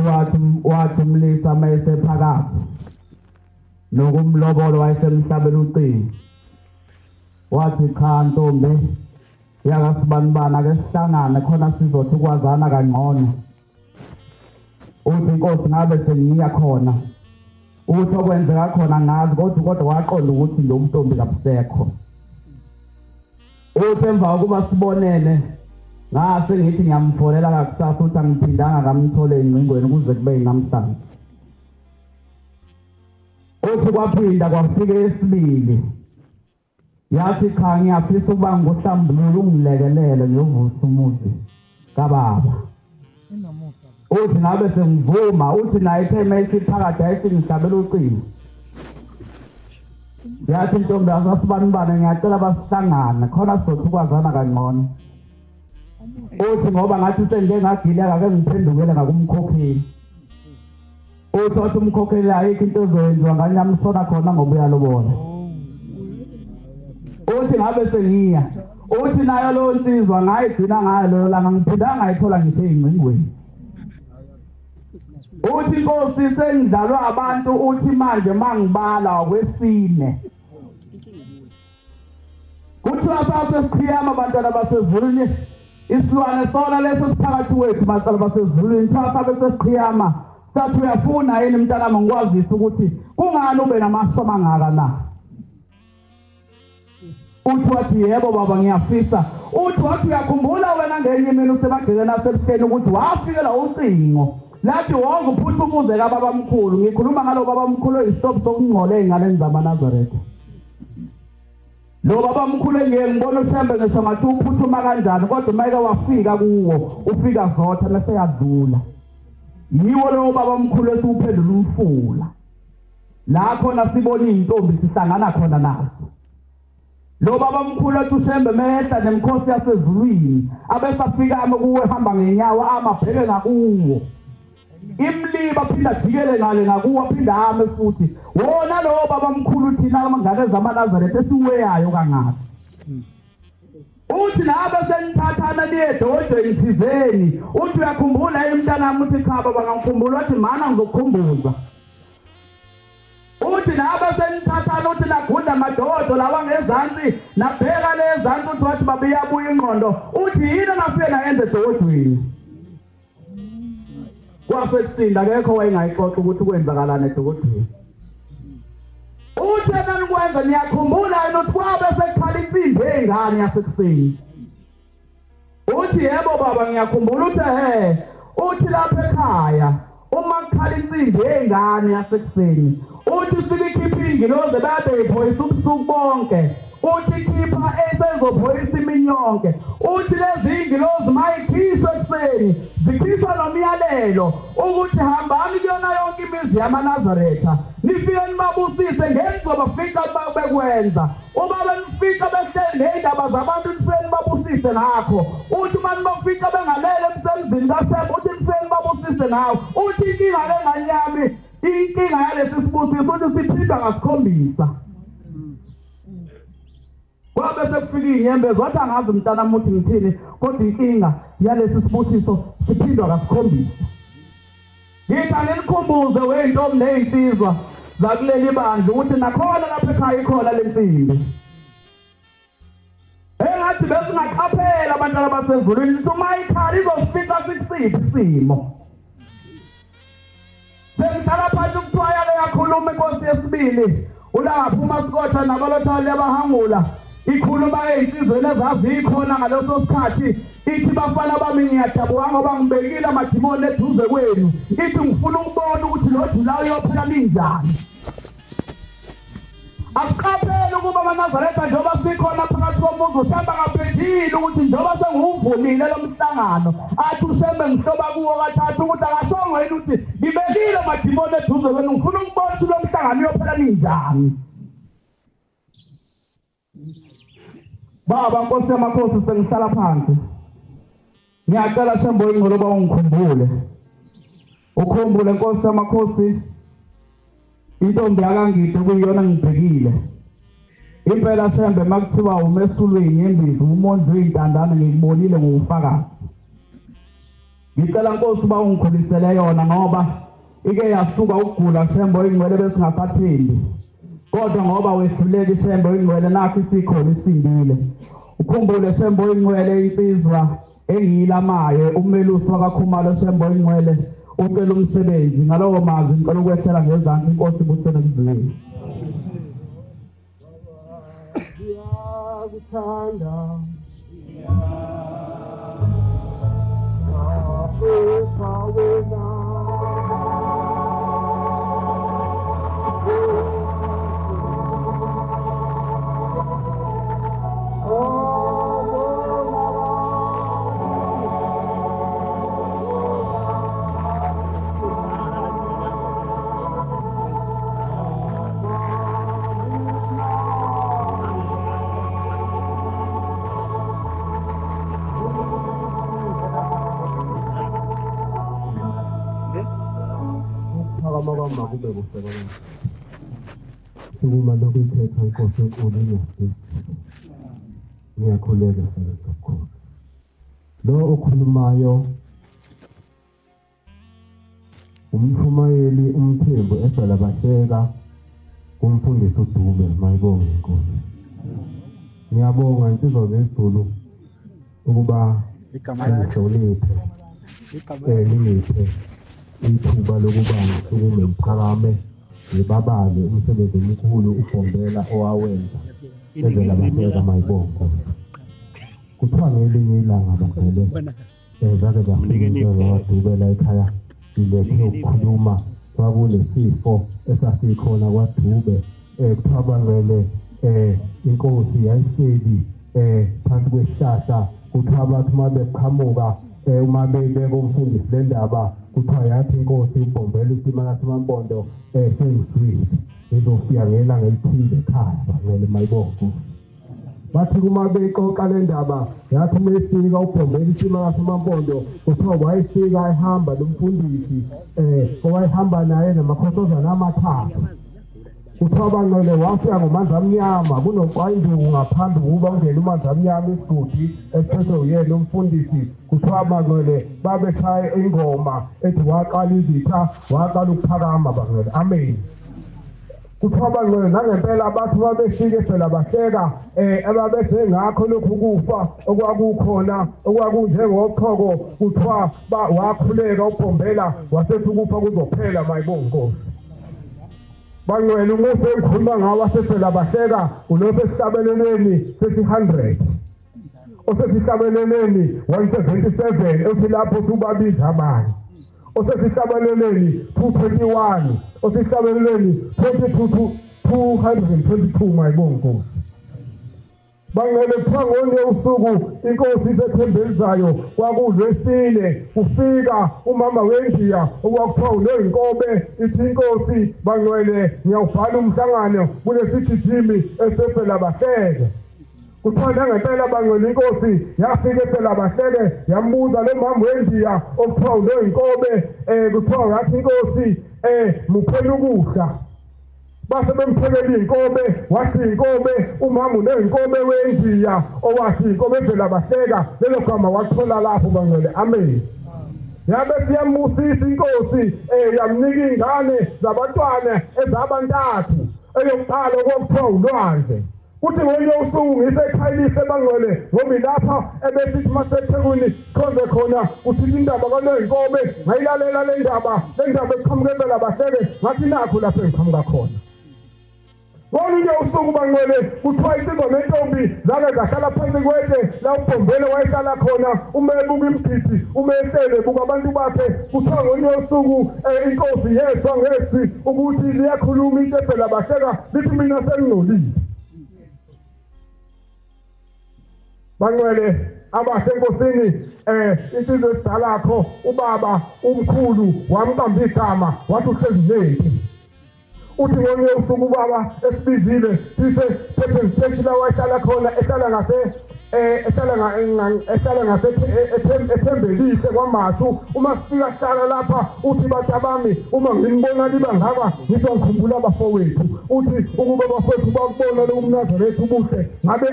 wathi umlisa mayesephakathi nokumlobolo wayesemhlabela ucingo. Wathi cha ntombi yakasibanibani ake sihlangane khona sizothi ukwazana kangcono. Uthi inkosi ngabe sengiya khona. Uthi okwenzeka khona ngazi kodwa waqonda ukuthi lo mntombi kabusekho. Uthi emva kokuba sibonene ngase ngithi ngiyamfonela kakusasa, uthi angiphindanga ngamthole engcingweni kuze kube namhlanje. Uthi kwaphinda kwafika esibili. Yathi cha ngiyafisa ukuba ngohlambululo ungilekelele ngiyovusa umuzi kababa. Uthi ngabe sengivuma. Uthi naye ithe mayithi phakathi ayithi ngihlabela ucingo. Yathi intombi asasibanibane ngiyacela basihlangane khona sizothi ukwazana kangcono. Uthi ngoba ngathi sengike ngagileka ake ngiphendukele ngakumkhokheli. Uthi wathi umkhokheli ayikho into ezoyenziwa nganyamsona khona ngoba uyalobola. Uthi ngabe sengiya. Uthi nayo leyo nsizwa ngayigcina ngayo leyo langa ngiphindanga ngayithola ngisho ey'ngcingweni. Uthi inkosi sengidlalwa abantu. Uthi manje mangibala okwesine. Kuthiwa sasesiqhiyama abantwana basezulwini, isilwane sona leso siphakathi wethu bantwana basezulwini. Kuthiwa sabe sesiqhiyama sathi uyafuna yini mntanami ngikwazise ukuthi kungani ube namaso amangaka na? Uthi wathi yebo baba ngiyafisa. Uthi wathi uyakhumbula wena ngenye imini usemagcekeni asebuhleni ukuthi wafikela ucingo lathi wonke uphutha umuze kababamkhulu. Ngikhuluma ngalo babamkhulu oyisitophu sokungcola ey'nganeni zamaNazaretha. Lo babamkhulu engeke ngibona uShembe ngisho ngathi uphuthuma kanjani, kodwa uma eke wafika kuwo ufika zotha mese yadlula. Yiwo lowo babamkhulu esiwuphendula umfula. La khona sibona iy'ntombi sihlangana khona nazo. Lo babamkhulu ethi uShembe mehla nemikhosi yasezulwini abesafika ame kuwe ehamba ngenyawo amabheke ngakuwo. Imliba aphinda ajikele ngale ngakuwo aphinda ame futhi. Wona lowo babamkhulu thina amangane zamaNazaretha esiweyayo kangaka. Uthi nabe senithathana niye edodweni thizeni. Uthi uyakhumbula yini mntanami? Uthi cha baba ngangikhumbula. Wathi mana ngizokukhumbuza. Uthi nabe senithathana, uthi nagunda amadodo lawa ngezansi nabheka le ezansi. Uthi wathi baba iyabuya ingqondo. Uthi yini engafike nayenza edodweni? Kwase kusinda akekho wayengayixoxa ukuthi kwenzakalani edodweni. Uthi enanikwenza niyakhumbula yini ukuthi kwabe sekukhala insimbi ey'ngane yasekuseni? Uthi yebo baba ngiyakhumbula. Uthi ehhe. Uthi lapha ekhaya uma kukhala insimbi ey'ngane yasekuseni, uthi silikhipha iy'ngilozi babe yiphoyisa ubusuku bonke. Uthi khipha esezophoyisa imini yonke. Uthi lezi iy'ngilozi mayikhishwa ekuseni zikhishwa nomyalelo ukuthi hambani kuyona yonke imizi yamaNazaretha nifike nibabusise ngenizobafica bekwenza. Uma benifica behleli ney'ndaba zabantu nifike nibabusise ngakho. Uthi uma nibafica bengalele emsebenzini kaShembe, uthi nifike nibabusise ngawo. Uthi inkinga le ngane yami, inkinga yalesi sibusiso uthi siphindwa kasikhombisa. Kwabe sekufika iy'nyembezi wathi angazi mntanami uthi ngithini, kodwa inkinga yalesi sibusiso siphindwa kasikhombisa. Ngithi anginikhumbuze wey'ntombi ney'nsizwa zakuleli bandla ukuthi nakhona lapha ekhaya ikhona le nsimbi. Engathi besingaqaphela abantwana basezulwini ukuthi uma ikhala izofica sikusiphi isimo. Sengihlala phansi kuthiwa yake yakhuluma inkosi yesibili ulapha uMasikotha nabalothali abahangula ikhuluma ey'nsizweni ezazikhona ngaleso sikhathi. Ithi bafana bami ngiyadabuka ngoba ngibekile amadimoni eduze kwenu. Ithi ngifuna ukubona ukuthi lo Julayi uyophela ninjani. Asiqaphele ukuba amaNazaretha njengoba sikhona phakathi komuzi uShembe akaphendile ukuthi njengoba sengiwuvumile lo mhlangano athi uShembe ngihloba kuwo kathathu ukuthi akashongo yini ukuthi ngibekile amadimoni eduze kwenu ngifuna ukubona ukuthi lo mhlangano Lomhlangano uyophela ninjani? Baba Nkosi yamakhosi, sengihlala phansi. Ngiyacela Shembe oyingcwele uba ungikhumbule. Ukhumbule Nkosi yamakhosi intombi yakangide kuyiyona ngibhekile. Impela Shembe makuthiwa umesulwe inyembezi umondli wey'ntandane ngikubonile ngokufakazi. Ngicela Nkosi uba ungikhulisele yona ngoba ike yasuka ukugula Shembe oyingcwele besingasathembi. Kodwa ngoba wehluleka iShembe oyingcwele nakho isikhona isindile. Ukhumbule Shembe oyingcwele insizwa engiyilamayo umelusi wakaKhumalo Shembe oyingcwele ucela umsebenzi ngalowo mazwi ngicela ukwehlela ngezansi inkosi ibusene kuzwile. Ngiyakuthanda ngaphetha wena ukuphakama kwami makube kuhle kwami. Sukuma lokuyikhetha inkosi enkulu inyasisi. Ngiyakhuleka sebenza okukhulu. Lo okhulumayo umshumayeli uMthembu ehlala bahleka kumfundisi uDube mayibonge inkosi. Ngiyabonga insizwa zezulu ukuba Igama lakhe. ngihloniphe Igama lakhe. ningiphe ithuba lokuba ngisukume ngiphakame ngibabale umsebenzi omkhulu uBhombela owawenza ezela Iningizimu bahleka mayibonge. Kuthiwa ngelinye ilanga bavele Bona kahle. zake zafika Mnikeni insizwa iphepha. kwaDube ekhaya ilethe Mnikeni ukukhuluma kwakunesifo esasikhona kwaDube kuthiwa bangcwele inkosi yayihleli phansi kwesihlahla kuthiwa bathi uma beqhamuka uma bebeka umfundisi le ndaba kuthiwa yathi inkosi uBhombela uSima kaSimampondo sengizwile ngizofika ngelanga elithile ekhaya bangcwele mayibonge. Bathi uma bexoxa le ndaba yathi uma efika uBhombela isima kaSomampondo kuthiwa wayefika ehamba nomfundisi owayehamba naye namakhosazana amathathu. Kuthiwa bangcwele wafika ngomanzi amnyama kunoqwayinduku ngaphambi ukuba kungene umanzi amnyama isigodi esiphethwe uyena umfundisi. Kuthiwa bangcwele babeshaya ingoma ethi waqala izitha waqala ukuphakama bangcwele. Amen. Kuthiwa bangcwele nangempela bathi uma befike phela bahleka ababethe ngakho lokhu kufa okwakukhona okwakunjengochoko kuthiwa wakhuleka uBhombela wasethi ukufa kuzophela mayibonge inkosi. Bangcwele umufi engikhuluma ngawo wasefela bahleka ulokhu esihlabelelweni sesi-100 osesihlabelelweni 177 othi lapho usubabiza abanye osesihlabelelweni 221 osesihlabelelweni 22 222 mayibonge inkosi. Bangcwele kuthiwa ngolunye usuku inkosi isethembelizayo kwakulwesine kufika umama wendiya okwakuthiwa uNoyinkobe ithi inkosi bangcwele ngiyawubhala umhlangano kulesigijimi esefela bahleke. Kuthiwa nangempela bangcwele inkosi yafika efela bahleke yambuza lo mama wendiya okuthiwa uNoyinkobe kuthiwa yathi inkosi muphela ukudla. Base bemphekela iy'nkobe wathi iy'nkobe umama uney'nkobe wendiya owathi iy'nkobe evela bahleka lelo gama wathola lapho bangcwele. Amen. Yabe siyambusisa inkosi yamnika iy'ngane zabantwana ezabantathu eyokuqala okuthiwa ulwandle. Kuthi ngolunye usuku ngisekhayilise bangcwele ngoba ilapha ebesithi masethekwini khonze khona kuthi indaba kaNoyinkobe ngayilalela le ndaba eqhamuka evela bahleke ngathi nakho lapho engiqhamuka khona. Ngolunye usuku bangcwele kuthiwa insizwa nentombi zake zahlala phansi kwetshe la uBhombela wayehlala khona uma ebuka imigidi uma ehlele ebuka abantu bakhe. Kuthiwa ngolunye usuku inkosi yezwa ngezwi ukuthi liyakhuluma itshe phela bahleka lithi mina sengingcolile. Bangcwele abasenkosini insizwa esidalakho ubaba umkhulu wamqamba igama wathi uhlezi nempi. Uthi ngolunye usuku ubaba esibizile sise petrol station la wayehlala khona, ehlala ngase ehlala ngase eThembelihle kwaMashu. Uma sifika sihlala lapha, uthi bantu bami, uma nginibona liba ngaba ngithi ngikhumbula abafowethu. Uthi ukuba abafowethu bakubona lo mNazaretha ubuhle, ngabe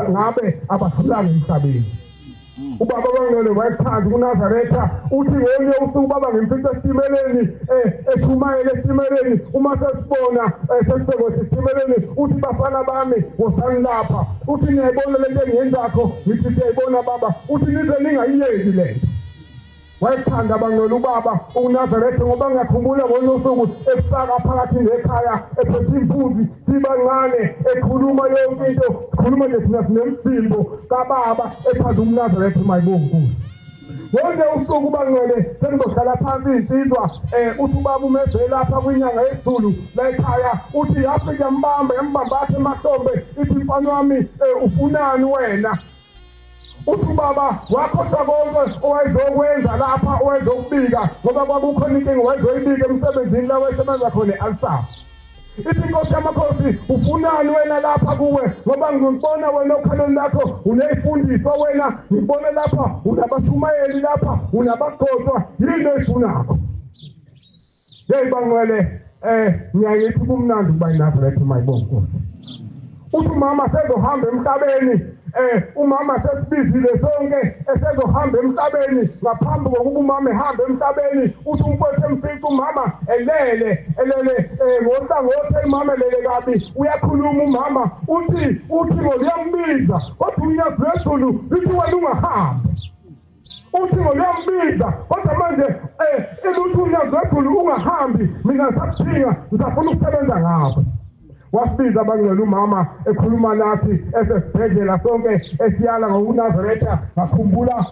ngabe abahlulanga emhlabeni. Ubaba bangcwele wayekuthanda ukuNazaretha. Uthi ngolunye usuku ubaba ngimfica esitimeleni, eshumayela esitimeleni. Uma sesibona sesibekwe esitimeleni, uthi bafana bami, wozani lapha. Uthi niyayibona lento engiyenzakho? Ngithi siyayibona baba. Uthi nize ningayiyeki lento. Wayekuthanda abangcwele ubaba ukuNazaretha, ngoba ngiyakhumbula ngolunye usuku efaka phakathi nekhaya ephethe impunzi, sibancane, ekhuluma yonke into, sikhuluma nje thina sinemvimbo kababa ethanda umNazaretha. Mayibonga. Ngolunye usuku bangcwele sengizohlala phansi iy'nsizwa, uthi ubaba umeze lapha kwinyanga yezulu la ekhaya. Uthi yafika yambamba, yambamba athi emahlombe, ithi mfana wami, ufunani wena? Uthi ubaba wakhohlwa konke owayezokwenza lapha, owayezokubika, ngoba kwakukhona inkinga wayezoyibika emsebenzini la wayesebenza khona e-Alsace. Ithi inkosi yamakhosi, ufunani wena lapha kuwe? Ngoba ngikubona wena okhalweni lakho uney'fundiswa wena, ngikubona lapha unabashumayeli lapha, unabagcotshwa, yini oyifunakho? Yeyi bangcwele, ngiyayithi kumnandi ukuba iNazaretha. Mayibonga Nkosi. Uthi umama sezohamba emhlabeni, umama sesibizile sonke, esezohamba emhlabeni. Ngaphambi kokuba umama ehambe emhlabeni, uthi umfowethu emfica umama elele, elele ngohlangothi, umama elele kabi. Uyakhuluma umama, uthi ngoluyambiza, kodwa unyazi lwezulu lithi wena ungahambi. Uthi ngoluyambiza, kodwa manje eluthi unyazi lwezulu ungahambi, mina ngisakudinga, ngisafuna ukusebenza ngapha. Wasibiza abangcwele umama ekhuluma nathi esesibhedlela sonke, esiyala ngokuNazaretha. Ngakhumbula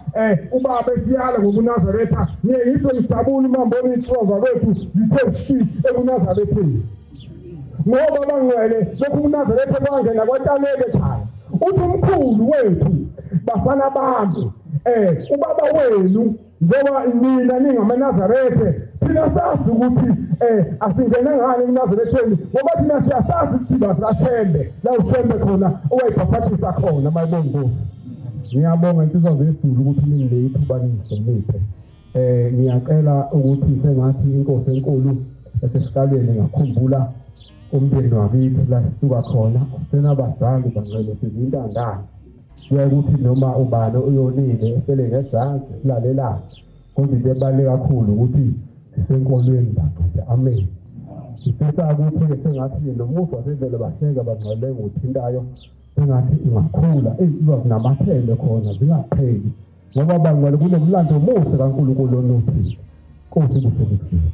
ubaba esiyala ngokuNazaretha. Ngiye ngizwe ngijabula uma ngibona iy'nsizwa kwethu zithe shi ekuNazaretheni, ngoba bangcwele lokhu kuNazaretha kwangena kwatshaleka ekhaya. Uthi umkhulu wethu, bafana bami, ubaba wenu, ngoba nina ningamaNazarethe, thina sazi ukuthi asingene ngani ekuNazaretheni, ngoba thina siyasazi isidiba sikaShembe la uShembe khona owayibhaphathisa khona. Mayibonga Nkosi. Ngiyabonga insizwa zezulu ukuthi ninginike ithuba ningihloniphe. Ngiyacela ukuthi sengathi inkosi enkulu esesikalweni ngakhumbula umndeni wakithi la sisuka khona, senabazali bangcwele, sizintandane. Kuyaye ukuthi noma ubani uyonile esele ngezansi silalelane, kodwa into ebaluleke kakhulu ukuthi sisenkolweni bangcwele. Amen. Sifisa ukuthi sengathi nomusa wasendlela bahleka bangcwele ngothintayo, sengathi ungakhula iy'nsizwa zinamathele khona zingaqheli, ngoba bangcwele kunomlando omuhle kaNkulunkulu onothile. Nkosi kusekusile.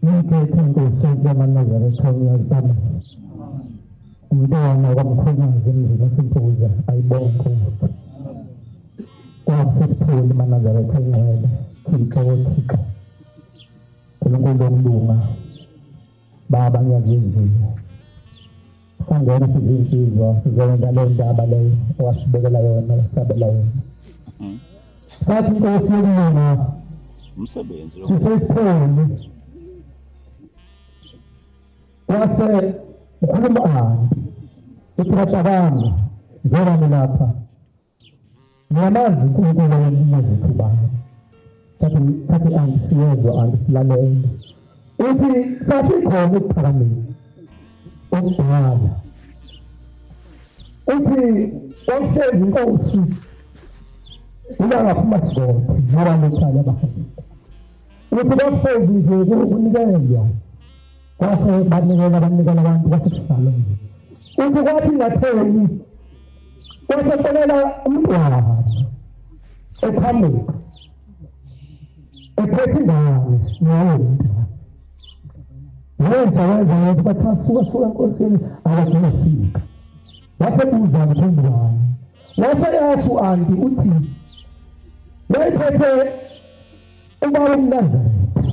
Ngikhethe inkosi yamaNazaretha uyazama umntwana kwamkhwekazi emzini waseMpuza. Ayibonge inkosi kwasesitholi maNazaretha ingcwele. Thixo woThixo, Nkulunkulu wokulunga, baba ngiyazizile, sangena sizinsizwa sizokwenza le ndaba leyo owasibekela yona, wasabela yona. Sathi inkosi yokulunga umsebenzi lo. Sisesikhulu kwase ukhuluma anti, uthi batabami, njengoba ngilapha ngiyamazi uNkulunkulu wenazethu bani. Sathi anti siyezwa, anti silalele. Uthi sasikhona ekuphakameni okudala, uthi kwakuhlezi inkosi ulangaphuma sigodi ngoba lokuqala abahambile. Uthi kwakuhlezi nje kunikelwa, kwase banikela, banikela abantu, kwase kuhlalwa nje. Uthi kwathi ngatheni kwase kufonela umntwana eqhamuka ephethe ingane nawo umntwana, wenza wenza wenza, bathi suka suka enkosini, akagcina fika. Wasebuza mkhonzwane, wase yasho u-anti, uthi wayephethe ubaba umNazaretha.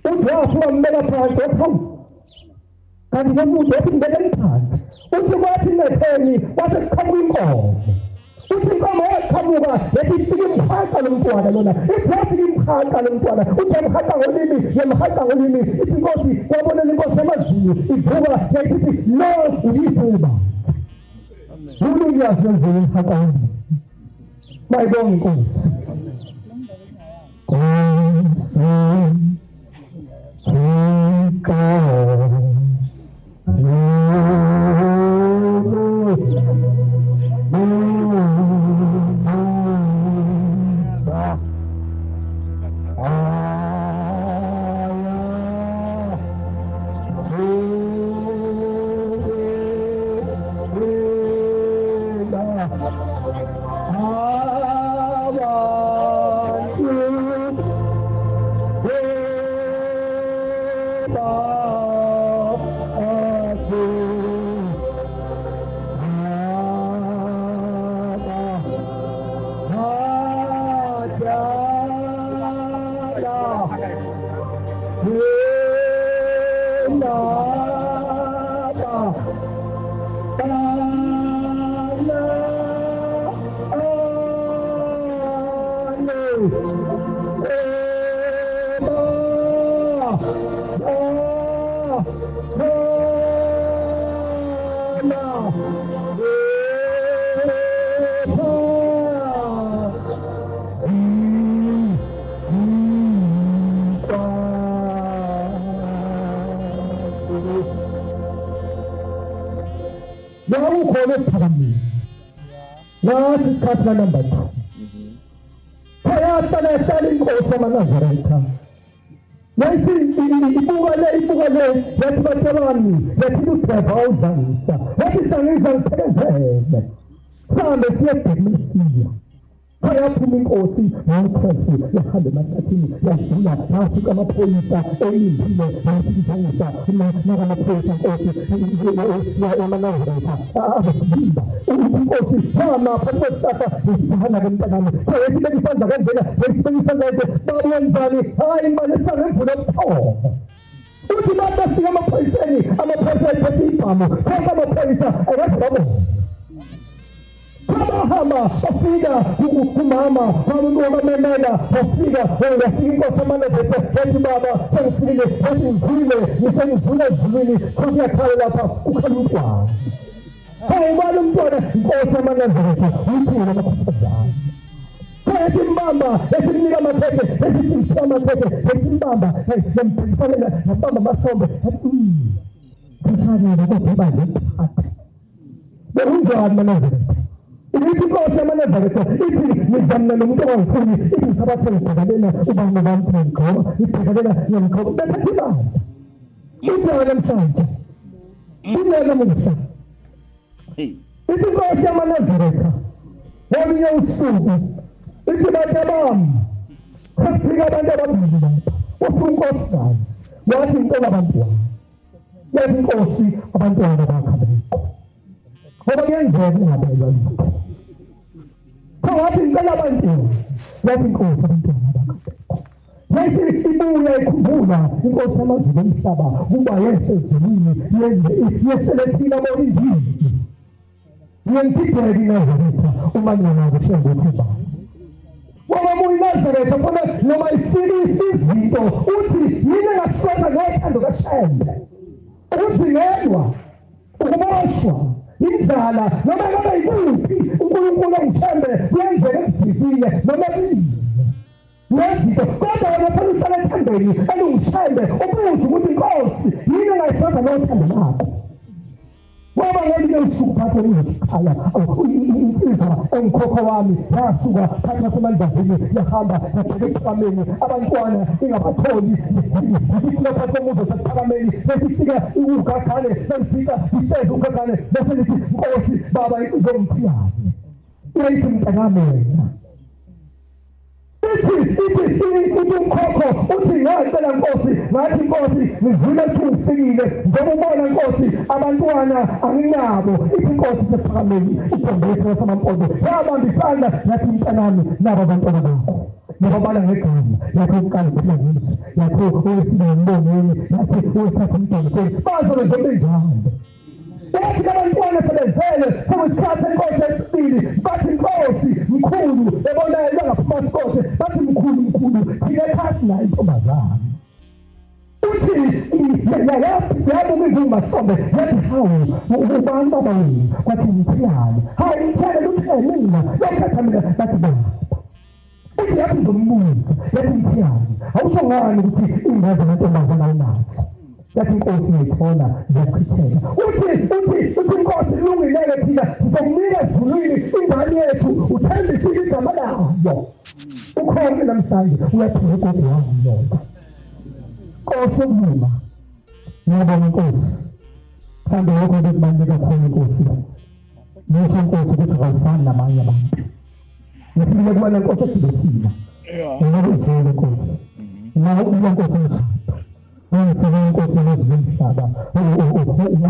Uthi wafika wambeka phansi, wathi hawu, kanti lo muntu, wathi ngibekeni phansi. Uthi kwathi netheni kwase kuqhamuka inkomo. Uthi inkomo yaqhamuka yathi ifike imhaqa lo mntwana lona, ithi yafika imhaqa lo mntwana, uthi yamhaqa ngolimi, yamhaqa ngolimi. Ithi inkosi wabonela inkosi yamazulu ivuka yayithi lo uyifuba. UNyazi lwezulu imhaqa ngolimi. Bayibonga inkosi. Nkosi Nasi number 2. Phaya hlala inkosi amaNazaretha. Nayisi ibuka le yathi batabani yathi udreva awudlangisa. Yathi hlangisa ngiphelezele. Sambe siye eBhekmesiya. Phaya phuma inkosi ngoKristu yahamba emahlathini yadlula yafika amaphoyisa elimpilo yathi nakamaphoyisa inkosi yamaNazaretha abesibimba. Inkosi yama phakathi kwesihlahla isihana ke mntanami. Yesibeka isandla kanjena, yesibeka isandla kanje, babenzani? Hayi imbalisa ngemvula obuthongo. Uthi bafika amaphoyiseni, amaphoyisa ayiphethe ibhamu, konke amaphoyisa akaze babona. Bahamba bafika kumama wamemela wafika wafika inkosi amaNazaretha yathi baba sengifikile, yathi ngizwile ngisengizwile ezulwini kuyakhala lapha kukhala umntwana. Hayi ubani umntwana? Inkosi amaNazaretha uthini amakhosazana. Yathi mbamba, yathi mnika amakhekhe, yathi mshaya amakhekhe, yathi mbamba, yambhikisalela, yabamba amasombe, yathi kufanele kodwa ngiphathe. Bekunjani maNazaretha? Ithi inkosi yamaNazaretha ithi ngizamna nomuntu ongangifuni, ithi ngisabathe ngibhekalena ubani nobani ngiyamgqoka, ngibhekalena ngiyamgqoka, bethatha ibandla. Kunjani namhlanje? Kunjani namuhla? Ithi inkosi yamaNazaretha ngolunye usuku ithi bantabami kufika abantu ababili lapha, ufika unkosikazi wathi ngicela abantwana, yathi inkosi abantwana bakho abekho ngoba kuyenzeka ungabelwa lutho. Kho wathi ngicela abantwana, yathi inkosi abantwana bakho abekho. Yathi ibuya ikhumbula inkosi yamazulu omhlaba kuba yesezulwini yesele thina bolindile. Ngiyangidideka iNazaretha uma ngingakusho ukuthi ubani. Ngoba uyiNazaretha funa noma ifike izinto uthi yini engakuhlonza ngothando kaShembe. Ukuzingelwa, ukuboshwa, indlala noma ngabe yikuphi uNkulunkulu engithembe kuyenzeka ekuviviye noma kuyini. Nezinto kodwa wena funa uhlale ethandeni elungithembe ubuze ukuthi inkosi yini engayihlonza ngothando lakho. Ngoba ngelinye usuku phathe uyisikhala insizwa engikhokho wami yasuka phakathi kwasemandlazini yahamba yabheka ekuphakameni abantwana ingabatholi ifika phakathi komuzi wasekuphakameni besifika ugagane befika ihlezi ugagane bese lithi nkosi baba insizwa ngithiyani uyayithi mntanami wena. Ithi umkhokho uthi ngacela nkosi ngathi nkosi ngizwile ukuthi ufikile njengoba ubona nkosi abantwana anginabo. Ithi inkosi sephakameni ibhombethe wasamampondo yabamba isandla yathi mntanami naba abantwana bakho yababala ngegama yathi uqala uphila ngisi yathi owesibili umbongeni yathi owesithathu umdongiseni bazobe njengoba injalo. Wathi abantwana sebenzele sekuyisikhathi enkosi esibili bathi inkosi mkhulu ebonayo bangaphuma sikothe bathi mkhulu mkhulu thina phasi nayo intombazana. Uthi yabuka ivumasombe yathi hawu ubani baba wenu kwathi ngithiyane hayi ngithiyane luthele mina yakhetha mina bathi baba. Uthi yathi ngizombuza yathi ngithiyane awusho ngani ukuthi ingane zamantombazana awunazo. Yathi inkosi ngiyithola ngiyachitheka. Uthi inkosi ilungileke thina sizokunika ezulwini ingane yethu uthembisile igama layo. Ukhona namhlanje uyaphila ugogo wami lona. Nkosi okulunga ngiyabonga inkosi. Mhlawumbe lokho bekubaluleke kakhulu inkosi. Nisho inkosi ukuthi awufani namanye abantu. Ngifike kuwena inkosi esibethile. Ngiyakuzwela inkosi. Nawe inkosi umshado. Ngisike inkosi yezimhlaba.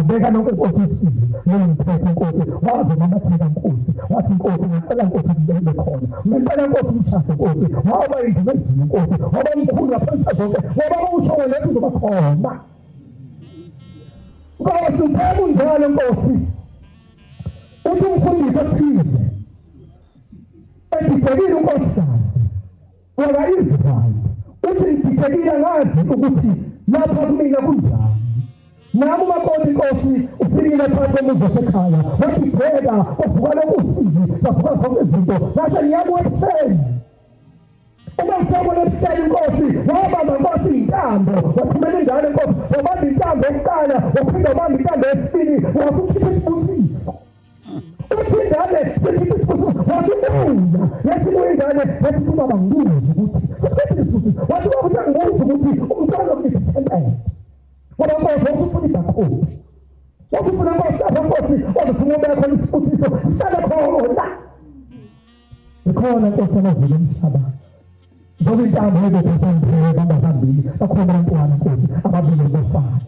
Ubeka lonke inkosi isizwe. Ngiphethe inkosi waze mamatheka inkosi. Wathi inkosi ngicela inkosi ngibeke khona. Ngicela inkosi umshado inkosi. Waba indlu inkosi. Waba mkhulu ngaphansi zonke. Waba usho wena uzoba khona. Nkosi upheka unjalo nkosi. Uthi umfundisi othize. Edidekile unkosikazi. Waka Israel. Uthi ngididekile ngazi ukuthi lapha kumina kunjani. Nami umakoti inkosi ufikile phakathi komuzi wasekhaya wathi bheka wavuka lokusizi wavuka zonke izinto ngase ngiyabuya ekuseni. Uma ngisabona ekuseni inkosi wabamba inkosi intambo wathumela ingane inkosi wabamba intambo yokuqala waphinda wabamba intambo yesibili wasukhipha isibusiso. Uthi ingane sikhipha isibusiso wathi buya yathi buya ingane yathi ubaba ngibuze ukuthi sikhipha isibusiso wathi ubaba ngibuze ukuthi umntwana ukunipha ithempeli. Ngoba nkosi wawufuna ibhakhosi wawufuna nkosi apha nkosi wazofuna ubeka khona isibusiso sihlale khona. Ikhona nkosi amazulu omhlaba njengoba intambo ebopha bamba phambili bakhona abantwana nkosi ababili bofana.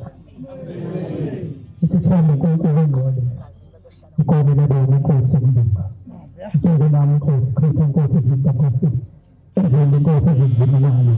Ithemba uNkulunkulu engqondo inkosi lebona inkosi ukulunga inkosi nami inkosi Kristu inkosi izinto nkosi ezweni inkosi ezinzimelayo.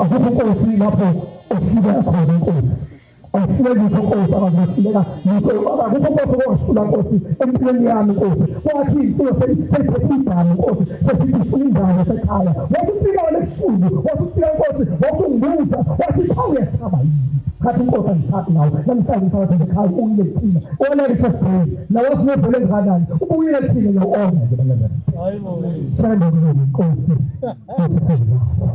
Akukho nkosi lapho ohluleka khona inkosi awuhluleki lutho nkosi akazuhluleka lutho akukho nkosi okungahlula nkosi empilweni yami nkosi. Kwathi imfuyo seyiphethe ibhamu nkosi sesithi ufuna indawo yasekhaya wakufika wena ebusuku wakufika nkosi wakungibuza wathi cha uyasaba yini. Khathi inkosi angisabi nawe namhlanje ngisawathi ekhaya uyile thina wena lithi nawe sinevele engakanani ubuyile thina nawe onke nje balazana. Hayibo sithanda kulunga inkosi nkosi sezilapho.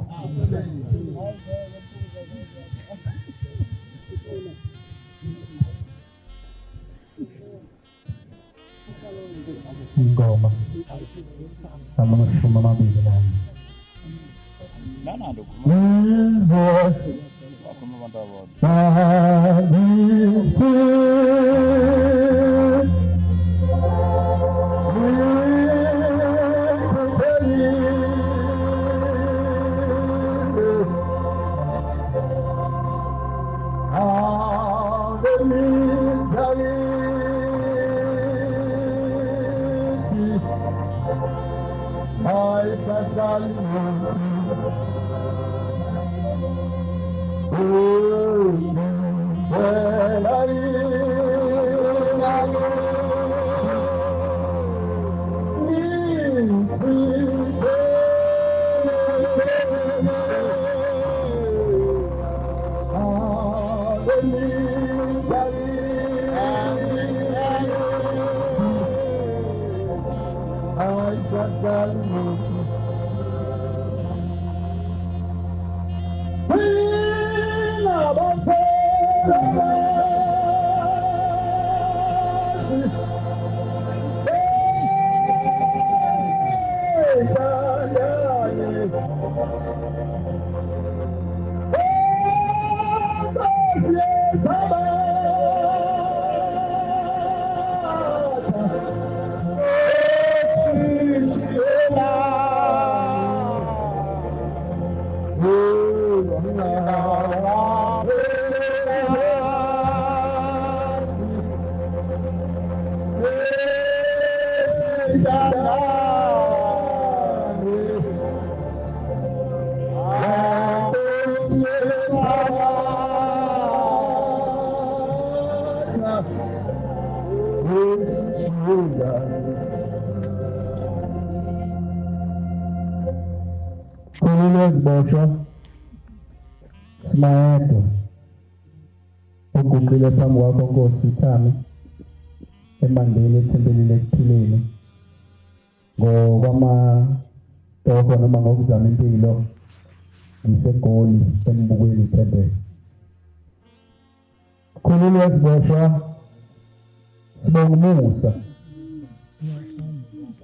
Ingoma 24. Nanando Izwe bakhuluma abantu abodwa. bakithi weziboshwa simayedwa oguqile phambi kwakho Nkosi Thami emandeni ethempelini ekuphileni ngokwamatoho noma ngokuzama impilo ngiseGoli embukweni ithempeli. Khululwa weziboshwa sibonga umusa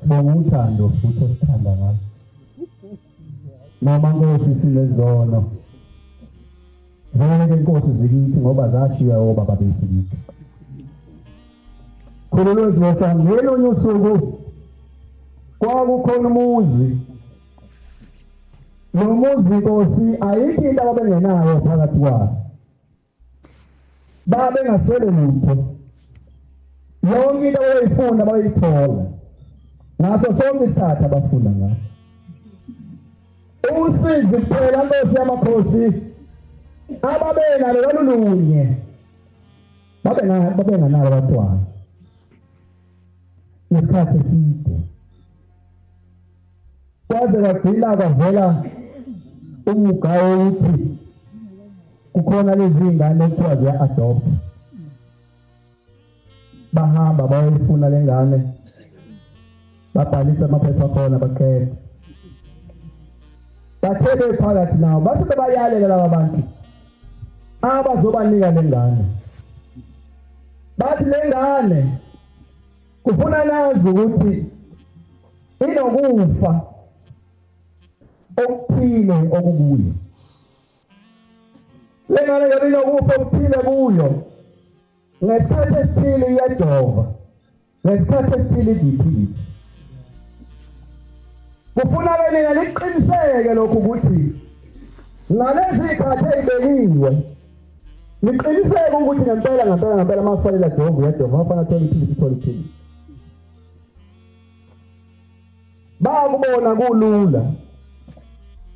sibonga uthando futhi osithanda ngalo noma Nkosi sinezono vele Nkosi zikithi ngoba zashiya obaba bethu kithi. Khululwa weziboshwa ngelunye usuku kwakukhona umuzi lo muzi Nkosi ayikho into ababengenayo phakathi kwawo babengaswele lutho yonke into abayifuna bayithola ngaso sonke isikhathi abafuna ngaso usizi kuphela Nkosi yamakhosi ababenalo lolunye babenganalo abantwana isikhathi eside kwaze kwagcina kwavela umuga wokuthi kukhona lezi ngane ekuthiwa ziya-adopt bahamba bayoyifuna le ngane babhalisa amaphepha khona baqeda bathe bephakathi nawo base bebayalela laba bantu abazobanika le ngane bathi le ngane kufuna nazi ukuthi inokufa okuthile okukuyo le ngane ngabe inokufa okuthile kuyo ngesikhathi esithile iyadova ngesikhathi esithile idiphilisi kufuna ke nina niqiniseke lokhu ukuthi ngalezi zikhathi ezibekiwe niqiniseke ukuthi ngempela ngempela ngempela uma kufanele adove uyadova uma kufanele athole iphilisi uthole iphilisi bakubona kulula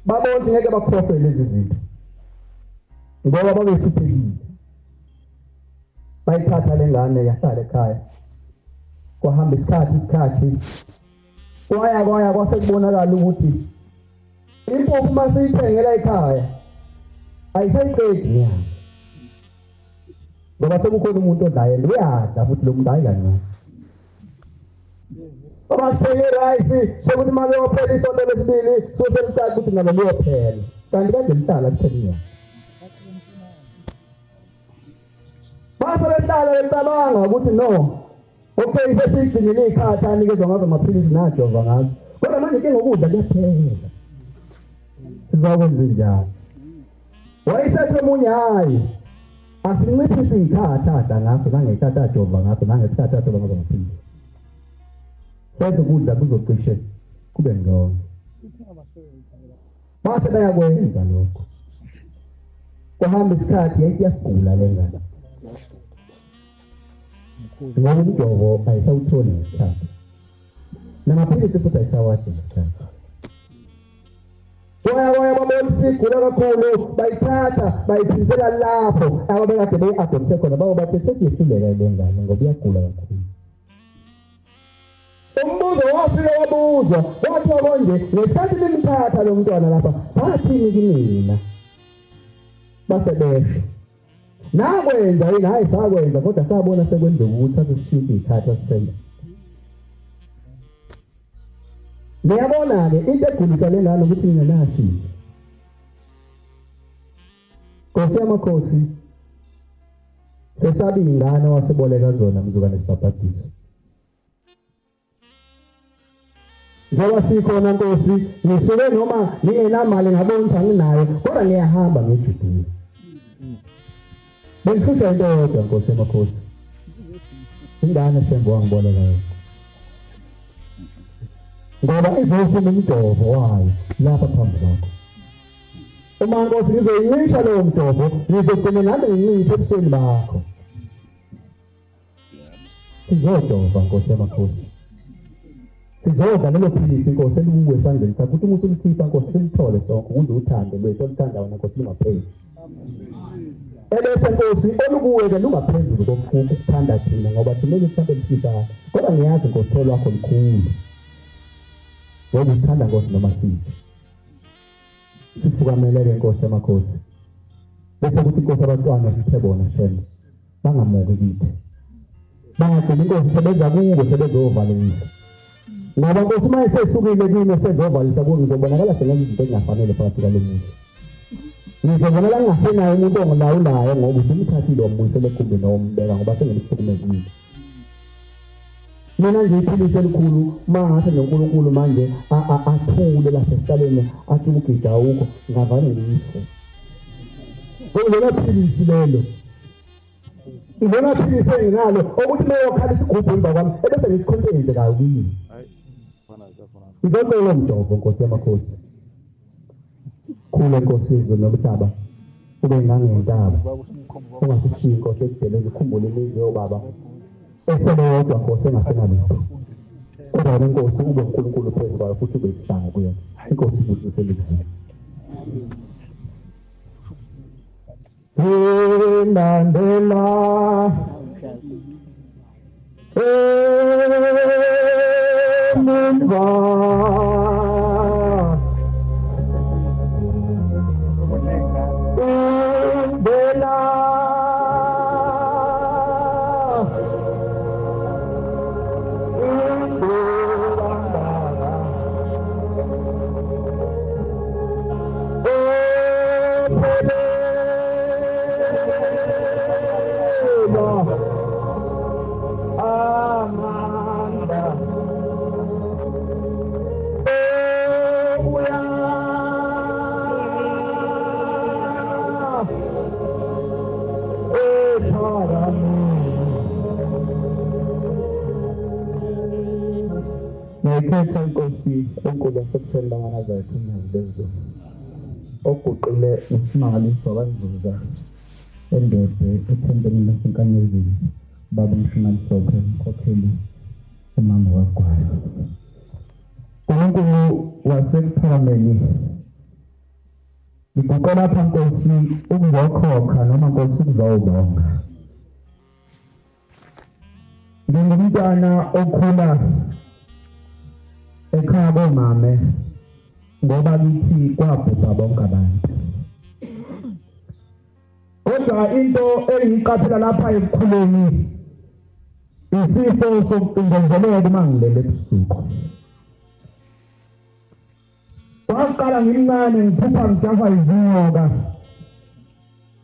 babona ukuthi ngeke bakhohlwe lezi zinto ngoba babehluphekile bayithatha le ngane yahlala ekhaya kwahamba isikhathi isikhathi kwaya kwaya kwase kubonakala ukuthi impuphu uma siyithengela ekhaya ayisayiqedi inyanga ngoba sekukhona umuntu odlayo uyadla futhi lo muntu hayi kancane uma sithenge irayisi sekuthi uma kuyophela isonto lesibili soselicaca ukuthi nalo liyophela kanti kade lihlala kuphela inyanga base behlala becabanga ukuthi no okay sesigcinile iy'khathi anikezwa ngazo amaphilisi najova ngazo kodwa manje ke ngokudla kuyaphela sizokwenza njani wayesethi omunye hhayi asinciphise iy'khathi adla ngaso nangesikhathi ajova ngaso nangesikhathi athola ngazo amaphilisi senze ukudla kuzocishe kube ngcono base bayakwenza lokho kwahamba isikhathi yayithi iyagula le ngane ngoba umjovo ayisawutholi ngesikhathi namaphilisi futhi ayisawadli ngesikhathi kwaya kwaya babona isigula kakhulu bayithatha bayiphindisela lapho ababekade beyi-adopthe khona babo bathe sesiyehluleka le ngane ngoba iyagula kakhulu umbuzo wafike wabuzwa kwathiwa konje ngesikhathi nimthatha lo mntwana lapha sathini kimina base besho nakwenza yini hhayi sakwenza kodwa sabona sekwenzeka ukuthi sasishintshe iy'khathi asithemba niyabona-ke into egulisa le ngane ukuthi nina nashintsha nkosi yamakhosi sesabi ingane owasiboleka zona mzukwane sibhabhadiswa Njengoba sikhona Nkosi, ngisuke noma ngingenamali ngabona ukuthi anginayo, kodwa ngiyahamba ngijudiya. Bengihlushwa into eyodwa Nkosi yamakhosi. Ingane Shembe wangiboleka yona. Ngoba izofuna umjovo wayo lapha phambi kwakho. Uma Nkosi ngizoyincisha lowo mjovo, ngizogcina nami ngincishe ebusweni bakho. Sizodova Nkosi yamakhosi. Sizodla lelo philisi Nkosi elikuwe esandleni sakho ukuthi uma usulikhipha Nkosi silithole sonke ukuze uthando lwethu oluthanda wena Nkosi lungapheli. Ebese Nkosi olukuwe-ke lungaphezulu kokuthanda thina ngoba thina oluthanda elifishayo. Kodwa ngiyazi Nkosi utholo lwakho lukhulu. Ngoba uthanda Nkosi noma siphi. Sifukamele-ke Nkosi yamakhosi. Bese kuthi Nkosi abantwana siphe bona Shembe bangamuki kithi. Bangagcini Nkosi sebenza kuwe sebezovalelisa. Ngoba Nkosi uma esesukile kimi esezovalelisa kuwe ngizobonakala sengenza izinto ezingafanele phakathi kwalo muzi. Ngizobonakala ngingasenaye umuntu ongilawulayo ngoba usumthathile wambuyisela egumbini wombeka ngoba sengimhlukumezile. Mina nje iphilisi elikhulu uma ngase noNkulunkulu manje athule lasesihlalweni athi ukugida awukho ngavane ngife. Kulona philisi lelo. Ilona philisi enginalo okuthi uma uyokhala isigubhu emva kwami ebese ngithi eyenzekayo kimi. Ngizocela umjovo Nkosi yamakhosi. Khule Nkosi yezulu nomhlaba ube ngangentaba. Ungasishiyi Nkosi ekudeleni ukhumbule imizi yobaba esele yodwa Nkosi engasenalutho. Kodwa wena Nkosi ube uNkulunkulu phezu kwayo futhi ube isihlangu kuyona. Inkosi ibusise lizwi. Ngilandela emuva indlela Ngiyikhetha inkosi enkulu yasebuhleni bakaNazaretha uNyazi lwezulu oguqile uSimangaliso kaNzuza eNdwedwe ethempelini laseNkanyezini baba uMshima Mhlophe mkhokheli umama wagwayo. Nkulunkulu wasekuphakameni ngiguqe lapha Nkosi ukuzokhokha noma Nkosi ukuzobonga. Ngingumntwana okhula ekhaya komame ngoba kithi kwabhubha bonke abantu. Kodwa into engiyiqaphela lapha ekukhuleni isifo sokucindezeleka uma ngilele ebusuku. Kwaqala ngimncane ngiphupha ngijahwa izinyoka.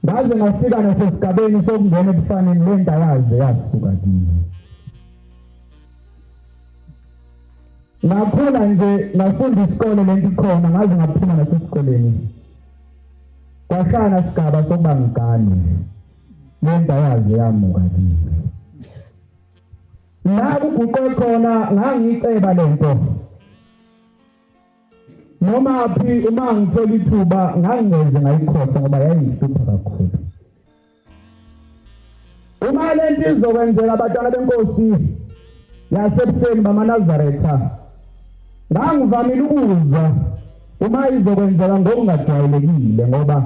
Ngaze ngafika nasesigabeni sokungena ebufaneni le nto ayaze yasuka kimi. Ngakhula nje ngafunda isikole lento ikhona ngaze ngaphuma nasesikoleni. Kwashana sigaba sokuba ngigane. Le nto ayaze yamuka kimi. La kuguqe khona ngangiyiceba lento. Noma phi uma ngithola ithuba ngangingeze ngayikhohlwa ngoba yayingihlupha kakhulu. Uma le nto izokwenzeka abantwana benkosi yasebuhleni bamaNazaretha ngangivamile ukuzwa uma izokwenzeka ngokungajwayelekile ngoba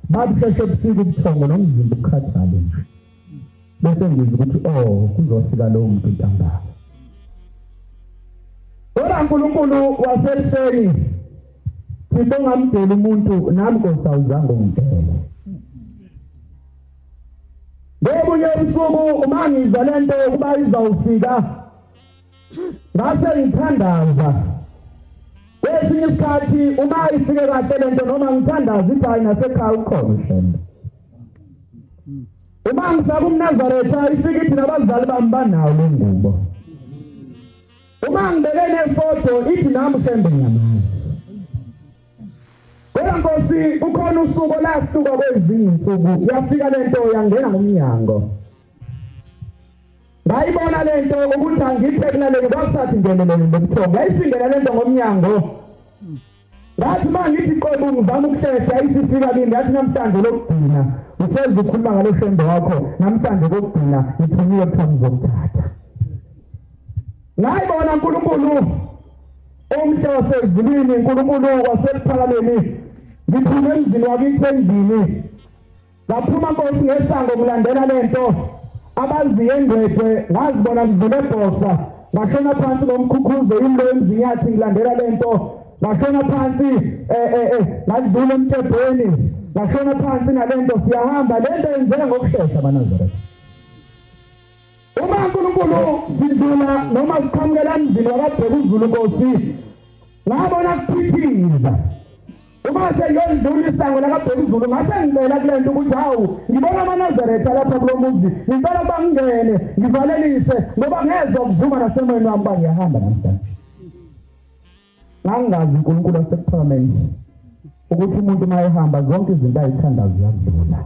babusheshe bufika ubuthongo nomzimba ukhathale nje bese ngizwa ukuthi oh kuzofika lowo muntu ntambama. Kodwa uNkulunkulu wasebuhleni Thixo ongamdeli umuntu nami Nkosi awuzange ungidele. Ngobunye ubusuku uma ngizwa lento ukuba izawufika ngase ngithandaza. Kwesinye isikhathi uma ifike kahle lento noma ngithandaza ithi hayi nasekhaya ukhona uShembe. Uma ngifaka umNazaretha ifike ithi nabazali bami banawo le ngubo. Uma ngibeke nefoto ithi nami uShembe ngiyamazi. Kodwa Nkosi kukhona usuku olahluka kwezinye insuku yafika lento yangena ngomnyango. Ngayibona lento ukuthi angiphe kulaleli kwakusathi ngenelele lobuthongo. Yayifingela lento ngomnyango. Ngathi uma ngithi qobu ngizama ukuhlehla isifika kimi ngathi namhlanje lokugcina uhlezi ukhuluma ngalo shembe wakho namhlanje kokugcina ngithunywe kuthiwa ngizokuthatha. Ngayibona uNkulunkulu omhle wasezulwini uNkulunkulu wasekuphakameni ngiphume emzini wakithi endlini ngaphuma Nkosi ngesango ngilandela lento abaziyo eNdwedwe ngazibona ngidlule ebhoxa ngashona phansi ngomkhukhuzo yimi lo emzinyathi ngilandela lento. Ngashona phansi ngadlula emtebheni, ngashona phansi nalento siyahamba lento yenzeka ngokushesha banazaretha. Uma uNkulunkulu sidlula noma siqhamukela emzini wakabheka uZulu Nkosi, ngabona kuphithiza. Uma sengiyodlula isango lakabheka uZulu ngase ngicela kule nto ukuthi hawu ngibona amaNazaretha lapha kulo muzi, ngicela ukuba ngingene ngivalelise ngoba ngezwa kuvuma nasemoyeni wami uba ngiyahamba namhlanje. Ngangingazi uNkulunkulu wasekuphakameni ukuthi umuntu uma ehamba zonke izinto ayithandayo ziyadlula.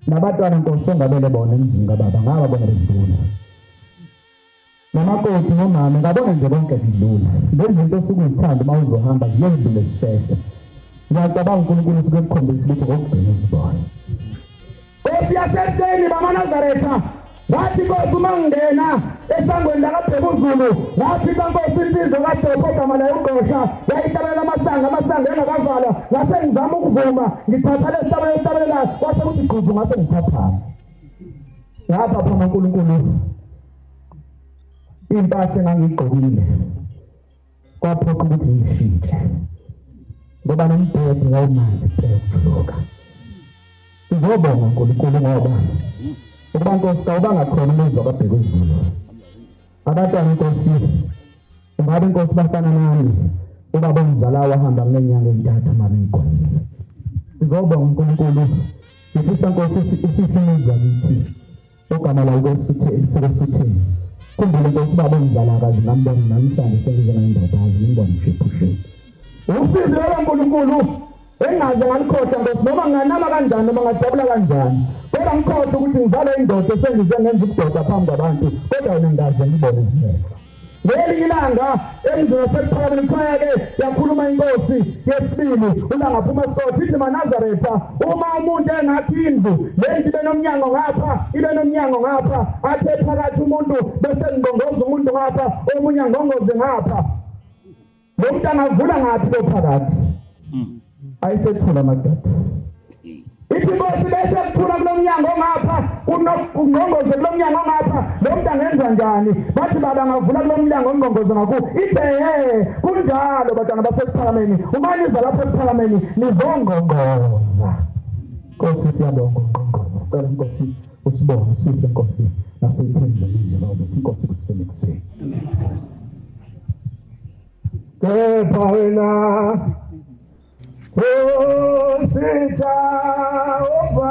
Nabatwana Nkosi ongabele bona emzini kababa ngababona bedlula. Namakoti nomama ngabona nje konke kudlula. Lezinto osuke uzithanda uma uzohamba ziyedlule zisheshe. Ngiyacabanga uNkulunkulu usuke ekukhombisa ukuthi ngokugcina uzibone. Nkosi yasekuseni bamaNazaretha ngathi Nkosi uma ngingena esangweni lakaBhekuzulu ngafika Nkosi insizwa kaDopho ogama layo uGqosha yayihlabelela amasango amasango engakavalwa ngase ngizama ukuvuma ngithatha lesihlabelo esihlabelelayo kwase kuthi gquzu ngase ngithathana ngapha phama uNkulunkulu impahla engangiyigqokile kwaphoqa ukuthi ngishintshe ngoba nombhede wawumanzi phela Ngizobonga uNkulunkulu ngoba ukuba Nkosi awubanga khona umuzi wakabheka izulu. Abantwana Nkosi ungabe Nkosi bafana nami ubaba ongizalayo wahamba kunenyanga ezintathu mama engigqokile. Ngizobonga uNkulunkulu ngifisa Nkosi ufihle umuzi wakithi ogama lawo Esutheni. Khumbule Nkosi ubaba ongizalayo akaze ngambona namhlanje sengize ngayindoda azi ngimbone ngisho ephusheni. Usizi lolo Nkulunkulu engaze ngalikhohlwa Nkosi noma nginganama kanjani noma ngajabula kanjani kodwa ngikhohlwa ukuthi ngizalwe indoda esengize ngenza ubudoda phambi kwabantu kodwa wena ngikaze ngibone ngingekho. Ngelinye ilanga emzini waseKuphakameni kuthiwa-ke yakhuluma inkosi yesibili uLanga phuma sothi ithi maNazaretha uma umuntu engathi indlu le ndlu ibe nomnyango ngapha ibe nomnyango ngapha athe phakathi umuntu bese ngqongoza umuntu ngapha omunye angqongoze ngapha lo muntu angavula ngaphi lo phakathi ayisethula amadoda ithi inkosi bese kuthula kulo mnyango ngapha kungqongoze kulo mnyango ngapha lo muntu angenza njani bathi baba angavula kulo mnyango ongqongoze ngaku ithe he kunjalo bantwana basekuphakameni uma niza lapha ekuphakameni nizongqongoza nkosi siyabonga ungqongoza sicela nkosi usibonge sihle nkosi naseyitheni nje baba inkosi kusisenekuseni Kepha wena Nkosi Jehova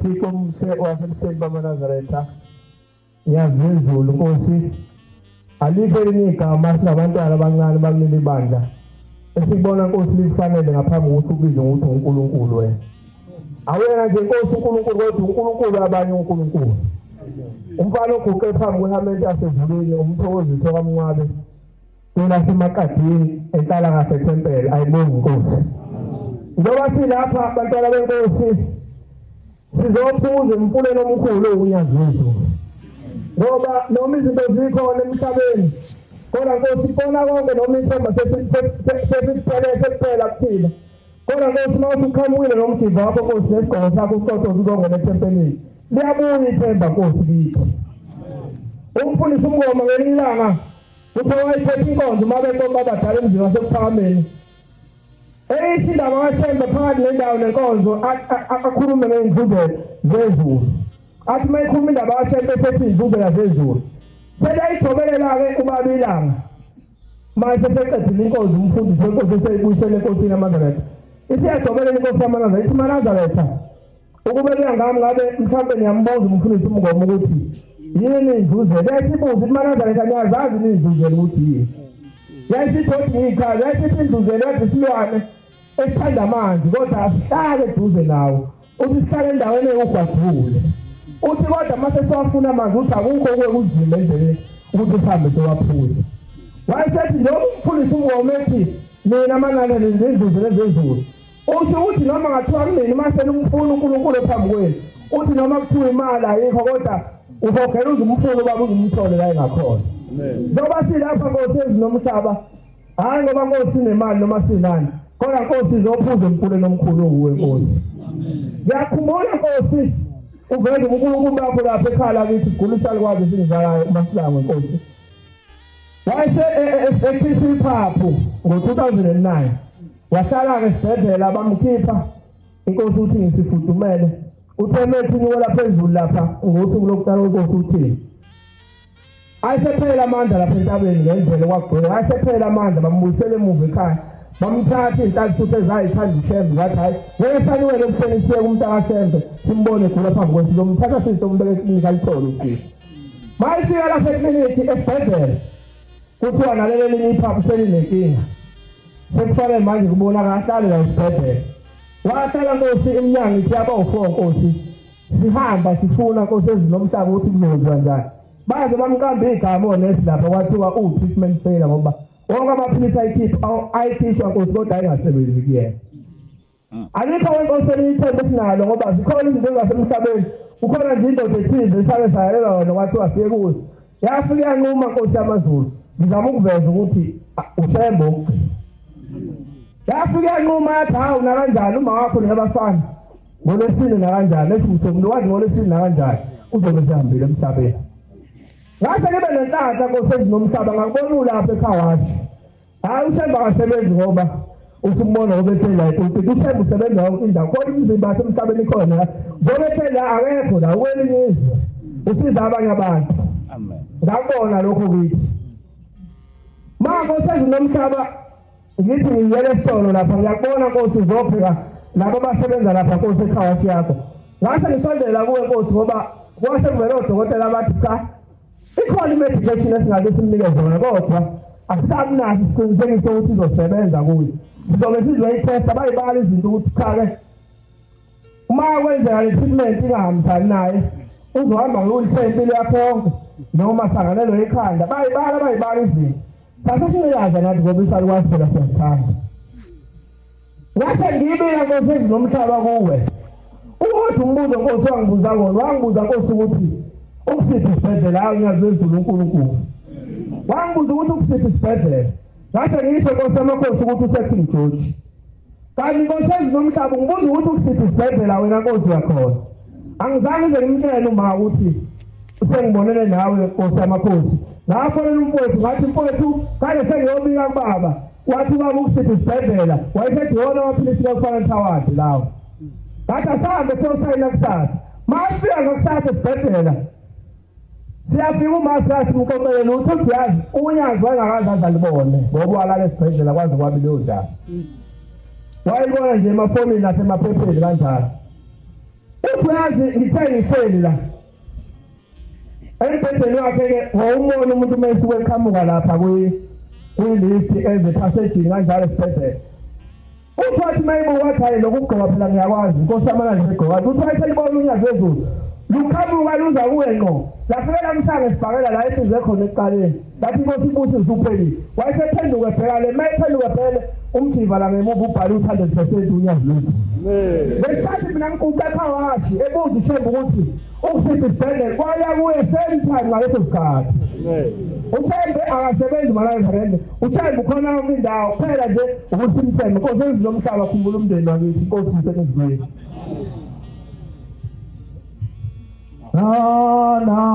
Thixo omuhle wasemhleni bamaNazaretha, Nyazi lwezulu Nkosi, alikho elinye igama singabantwana abancane bakuleli bandla esikubona Nkosi lifanele ngaphambi kokuthi ubizwe ngokuthi uNkulunkulu wena. Awena nje Nkosi uNkulunkulu, kodwa uNkulunkulu abanye uNkulunkulu. Umfana oguqe phambi kwehamente yasezulwini, umthokozisi okaMncwabe kulaseMaqadini enhlalakahle thempeli, ayibongi Nkosi. Njengoba silapha bantwana benkosi, sizophuza emfuleni omkhulu uNyazi lwezulu, ngoba noma izinto zikhona emhlabeni, kodwa Nkosi kona konke, noma ithemba sesiphelele sekuphela kuthina, kodwa Nkosi uma usuqhamukile nomjiva wakho Nkosi nesigqoko sakho uqotho uzongena ethempelini, liyabuya ithemba Nkosi kithi. Umfundisi uMngoma ngelinye ilanga kuthiwa wayiphethe inkonzo uma beqoqa abadala emzini waseKuphakameni, eyithi indaba kaShembe phakathi nendawo nenkonzo, akhulume ngey'ndluzela zezulu. Athi uma ekhuluma indaba kaShembe esethi iy'ndluzela zezulu, seliyayijobelela-ke ubaba ilanga. Manje seseqedile inkonzo umfundisi wenkosi eseyibuyisele enkosini yamaNazaretha, isiyajobelela inkosi yamaNazaretha, ithi maNazaretha, ukube kuya ngami ngabe mhlawumbe niyambuza umfundisi uMngoma ukuthi yini indluzela. Yayisibuza ithi maNazaretha, niyazazi yini indluzela ukuthi yini? Yayisithi othi ngiyichaze, yayisithi indluzela yathi isilwane esithanda amanzi kodwa asihlale eduze nawo, uthi sihlale endaweni ewugwadule, uthi kodwa uma sesiwafuna amanzi uthi akukho okuke kuzima endleleni ukuthi sihambe siwaphuze. Wayesethi njengoba umfundisi uMngoma ethi nina manani nindluzela ezezulu, usho ukuthi noma ngathiwa kunini uma senimfuna uNkulunkulu phambi kwenu, uthi noma kuthiwa imali ayikho kodwa uhogela uze umfune ubaba uze umthole la engakhona. Njengoba silapha Nkosi ezinomhlaba, hhayi ngoba Nkosi sinemali noma sinani, kodwa Nkosi izophuza emfuleni omkhulu owuwe Nkosi. Ngiyakhumbula Nkosi uveze ubuNkulunkulu bakho lapha ekhaya lakithi, gula isalikwazi esingizalayo uMasilangwe Nkosi. Wayese ekhipha iphaphu ngo-2009, wahlala-ke esibhedlela bamkhipha. Inkosi uthi ngisifudumele, uthe methi inyukela phezulu lapha ngosuku lokuqala kwenkosi uthini, ayesephela amandla lapha entabeni ngendlela okwagcwele, ayesephela amandla, bambuyisela emuva ekhaya, bamthatha iy'nhlanhla ezayithanda uShembe, zathi hhayi ngeke saniwele ekuseni siye kumntakaShembe simbone egula phambi kwethu, sizomthatha sizombeka eklinikhi alithole usizo. Mayifika lapha eklinikhi esibhedlela, kuthiwa naleli elinye iphaphu selinenkinga, sekufanele manje kubonakala ahlale la esibhedlela. Wahlala Nkosi iminyaka ithi yaba u-4 Nkosi, sihamba sifuna Nkosi ezinomhlaba ukuthi kuzokwenziwa njani. Baze bamqamba igama onesi lapha, kwathiwa uwu-treatment failure ngoba wonke amaphilisi ayikhipha ayikhishwa Nkosi kodwa ayingasebenzi kuyena. Alikho wenkosi elinye ithemba esinalo ngoba zikhona izinto zasemhlabeni. Kukhona nje indoda ethize esake sayalelwa yona kwathiwa siye kuyo, yafike yanquma Nkosi yamaZulu. Ngizama ukuveza ukuthi uShembe wokugcina. Yafike yanquma yathi hawu nakanjani uma wakho nabafana ngolwesine nakanjani, ethi umuntu wathi ngolwesine nakanjani uzobe sehambile emhlabeni. Ngase ngibe nenhlanhla Nkosi ezinomhlaba, ngakubona ulapha ekhawashi. Hhayi uShembe akasebenzi ngoba usumbona ngoba ethe la epulpiti. uShembe usebenza yonke indawo, kodwa imizimba yasemhlabeni ikhona la. Ngoba ethe la akekho la, ukwelinye izwe usiza abanye abantu. Ngakubona lokho kithi. Ma Nkosi ezinomhlaba, ngithi ngiyele esitolo lapha, ngiyakubona Nkosi uzopheka labo abasebenza lapha Nkosi ekhawashi yakho. Ngase ngisondela kuwe Nkosi ngoba kwase kuvele odokotela bathi cha, ikhona i-medication esingake simnikeze yona kodwa akusakunaso isiqinisekiso ukuthi izosebenza kuyo. Sizobe sizoyithesta, bayibala izinto ukuthi cha-ke uma kwenzeka le treatment ingahambisani naye uzohamba nge-wheelchair impilo yakhe yonke noma sanganelwe ikhanda. Bayibala izinto. Sase sinikaza nathi ngoba isalukazi phela siyasithanda. Ngase ngibika Nkosi ezinomhlaba kuwe. Ukuthi umbuzo Nkosi wangibuza wona, wangibuza Nkosi ukuthi ukusiphi isibhedlela, hawu Nyazi lwezulu uNkulunkulu. Wangibuza ukuthi ukusiphi isibhedlela. Ngase ngisho Nkosi yamakhosi ukuthi use-King George. Kanti Nkosi ezinomhlaba ungibuza ukuthi ukusiphi isibhedlela wena Nkosi yakhona. Angizange ngize ngimtshele uma ukuthi usengibonele nawe Nkosi yamakhosi. Ngafonela umfowethu ngathi mfowethu kade sengiyobika kubaba. Wathi ubaba ukusiphi isibhedlela, wayesethi wona amaphilisi kakufanele thawadi lawo. Ngathi asahambe siyosayina kusasa. Masifika ngakusasa esibhedlela, siyafika uma sathi umxoxele lutho, uthi yazi uNyazi wayengakaze aze alibone ngoba walala esibhedlela kwaze kwabi leyo ndaba. Wayibona nje emafonini nasemaphepheni kanjalo. Uthi uyazi ngithe ngihleli la embhedeni wakhe-ke wawumona umuntu uma esuke eqhamuka lapha kwi-lift eze phasejini kanjalo esibhedlela. Uthi wathi uma ebuka wathi hhayi lokhu kugqoka phela ngiyakwazi, inkosi yamana nje egqoka. Uthi wayeselibona unyazi lwezulu luqhamuka luza kuye ngqo, lafike lamhlanga esibhakela la esize khona ekuqaleni, lathi inkosi ibusi usuphelile. Wayesephenduka ebheka le, uma ephenduka ebhele umjiva la ngemuva ubhale ukuthi 100% unyazi lwezulu. Ngesikhathi mina ngiguqe ekhawatshi ebuza uThemba ukuthi ukusiphi isibhedlela, kwaya kuye same time ngaleso sikhathi. uThembe akasebenzi malazarende, uThembe ukhona yonke indawo kuphela nje ukuthi imthembe. Inkosi ezulu lomhlaba, khumbula umndeni wakithi, inkosi isenezweni. Namuhla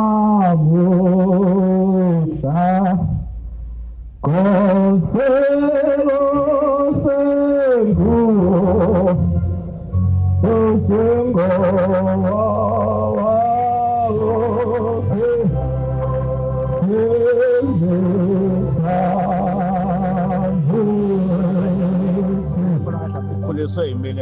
Ukhuliswe yimina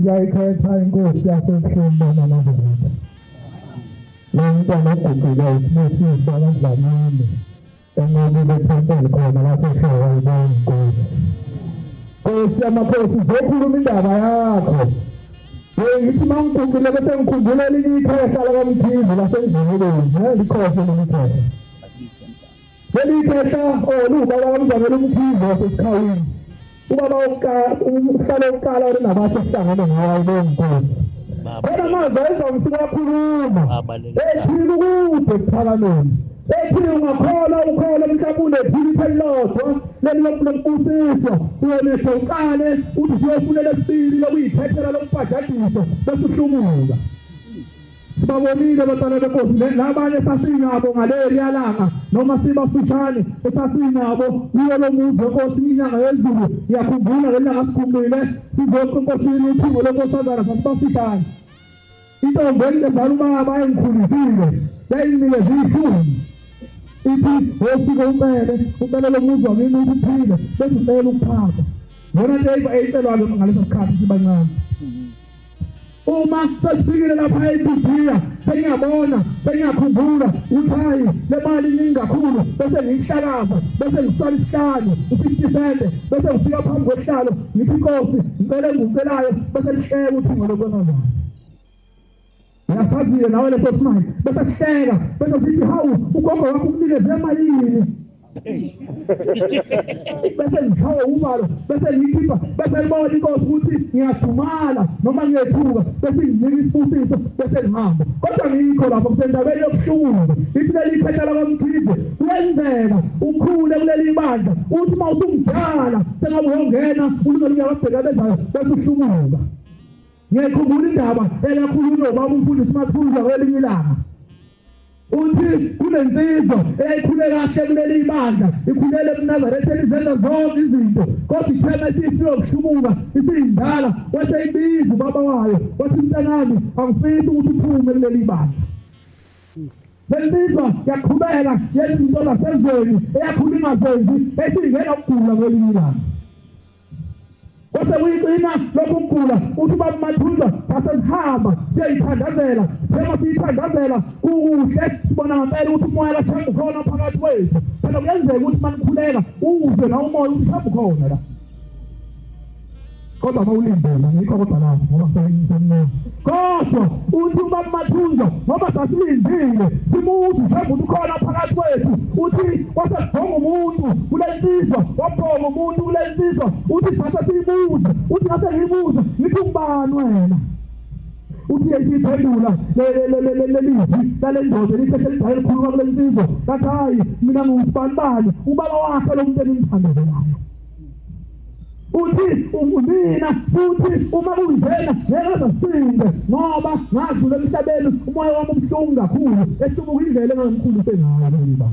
Ngiyayikhetha inkosi yasebuhleni bona nazokuthi lo mntwana oguqile usibusiso kaDlamini enqobile ethempeli khona lapho ehloko ibona inkosi. Nkosi yamakhosi, zokhuluma indaba yakho. Ngithi uma ngiguqile bese ngikhumbula elinye ikhehla lakaMkhize laseNdleleni, likhohle leli khehla. Leli khehla liwubaba kaMzamela uMkhize wasesikhawini. Ubaba uhlala wokuqala onabathi esihlangene ngawo ayibonga inkosi. Khona manje ayizwa wakhuluma ethini kude ekuphakameni, ethi ungakholwa ukhole mhlawumbe unethikithi elilodwa leli lokubusiso uyolisho uqale uthi uyofunela esibili lokuyiphethela lokubhajadiswa bese uhlubuka. Sibabonile abantwana benkosi nabanye sasinabo ngaleliya langa noma sibafushane esasinabo kuyo lo muzi wenkosi inyanga yezulu. Ngiyakhumbula ngelanga sikhumbile sizoqa enkosini uphungo lenkosazana sasibafushane. Intombi engizala ubaba engikhulisile yayinikeza ishumi ithi wofika ucele ucele lo muzi wakini ukuthi uphile bese ucela ukuphasa. Yona nto eyicelwayo ngaleso sikhathi sibancane. Uma sesifikile lapha eJudiya sengiyabona sengiyakhumbula ukuthi hayi le mali iningi kakhulu, bese ngiyihlakaza bese ngisala isihlanu u-50 cent bese ngifika phambi kwesihlalo ngithi inkosi ngicela engikucelayo bese lihleka uthingo lokwenza. Uyasaziyo nawe leso simanje bese sihleka bese sithi hawu ugogo wakho ukunikeze malini bese ngishawa uvalo bese ngikhipha bese ibona inkosi ukuthi ngiyadumala noma ngiyethuka bese nginika isibusiso bese ngihamba. Kodwa ngikho lapho kusendabeni yobuhlungu ithi leli khehla lakwaMkhize kuyenzeka ukhule kuleli bandla uthi uma usumdala sengabe uyongena ulungele uyababheka bezayo bese uhlubuka. Ngiyayikhumbula indaba eyakhulunywa ubaba umfundisi Mathunjwa kwelinye ilanga. Uthi kunensizwa eyayikhule kahle kuleli ibandla, ikhulele eMnazaretha, izenza zonke izinto, kodwa ithema esifike ukuhlubuka isiyindala, waseyibiza ubaba wayo wathi, mntanami, angifisi ukuthi uphume kuleli ibandla. Lensizwa yaqhubeka yenza izinto zasezweni eyakhula ingazenzi, esingena ukugula kwelinye ilanga. Kwase kuyigcina lokhu kugula. Uthi ubaba Mathunjwa, sasesihamba siyayithandazela, sema siyithandazela kukuhle, sibona ngempela ukuthi umoya kaShembe ukhona phakathi kwethu. Phela kuyenzeka ukuthi manikhuleka uzwe na umoya ukuthi Shembe ukhona la, kodwa mawulindela ngikho kodwa lapho ngoba sengimncane. Kodwa uthi ubaba Mathunjwa, ngoba sasilindile simuthi Shembe ukuthi ukhona phakathi kwethu, uthi kwase kubhonga umuntu kule nsizwa, wabhonga umuntu kule nsizwa. Uthi sase siyibuza, uthi ngase ngiyibuza ngithi ungubani wena? Uthi yayisiphendula lelizwi lale ndoda lithethe lidala likhuluma kule nsizwa, kathi hayi, mina ngiwusibanibani, ubaba wakhe lo muntu engimthandazelayo. Uthi mina futhi uma kunjena ngeke azasinde, ngoba ngadlula emhlabeni umoya wami ubuhlungu kakhulu, ehlubuka indlela engangikhulise ngayo leli bandla.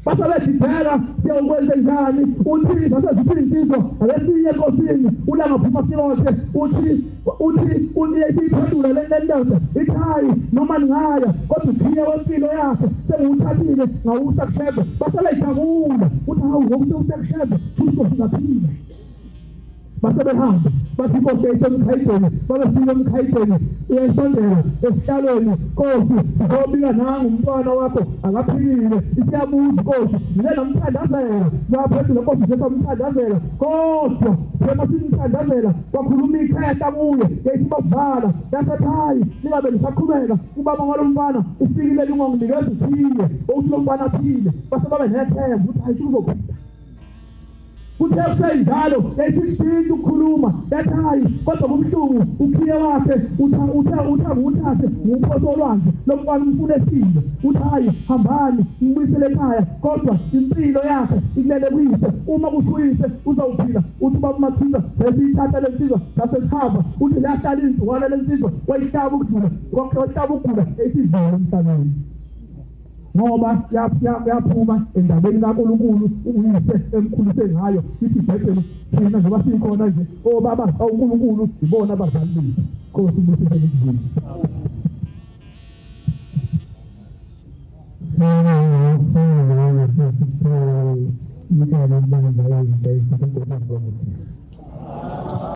Basabedibheka siyawukwenze njani? Uthi sase sithi insizwa ake siye enkosini uLanga phuma silothe. Uthi uyisiphendula le ndoda ithi, hayi, noma ningaya kodwa ukhiye wempilo yakhe sengiwuthathile ngawusa kuShembe. Basebejabula, uthi hawu, ngoba sewusekuShembe futhi singaphila. Basebehamba bathi inkosi yayisemkhayideni, babefika emkhayideni, uyayisondela esihlalweni, nkosi, sizobika nangu umntwana wakho akaphilile. Isiyabuza inkosi, ngike namthandazela? Yaphendula inkosi, nje samthandazela, kodwa sema simthandazela kwakhuluma ikhehla kuye, yayisibavala, yasethi hayi, ningabe nisaqhubeka, ubaba walo mfana ufikile lingonginikeza ukhiye ukuthi lo mfana aphile. Base babe nethemba ukuthi hayi, uzophila. Kuthe kusenjalo yayisishintsha ukukhuluma, yathi hayi, kodwa kubuhlungu, ukhiye wakhe utha uthathe nguphoso olwandle, lo mfana umfuna efile. Uthi hayi, hambani ngibuyisele ekhaya, kodwa impilo yakhe ikulele kuyise, uma kusho uyise uzawuphila. Uthi ubaba Mathunjwa, sesiyithatha le nsizwa sasesihamba. Uthi yahlala insukwana le nsizwa, wayihlaba ukudlula, wahlaba ukugula, esidlula emhlabeni, ngoba yaphuma endabeni kaNkulunkulu uyise emkhulise ngayo. Ithi iBhayibheli, thina njengoba sikhona nje, obaba uNkulunkulu ibona abazali bethu. Nkosi ibusise lezwi. Siyabonga ibandla lenkosi izobusisa.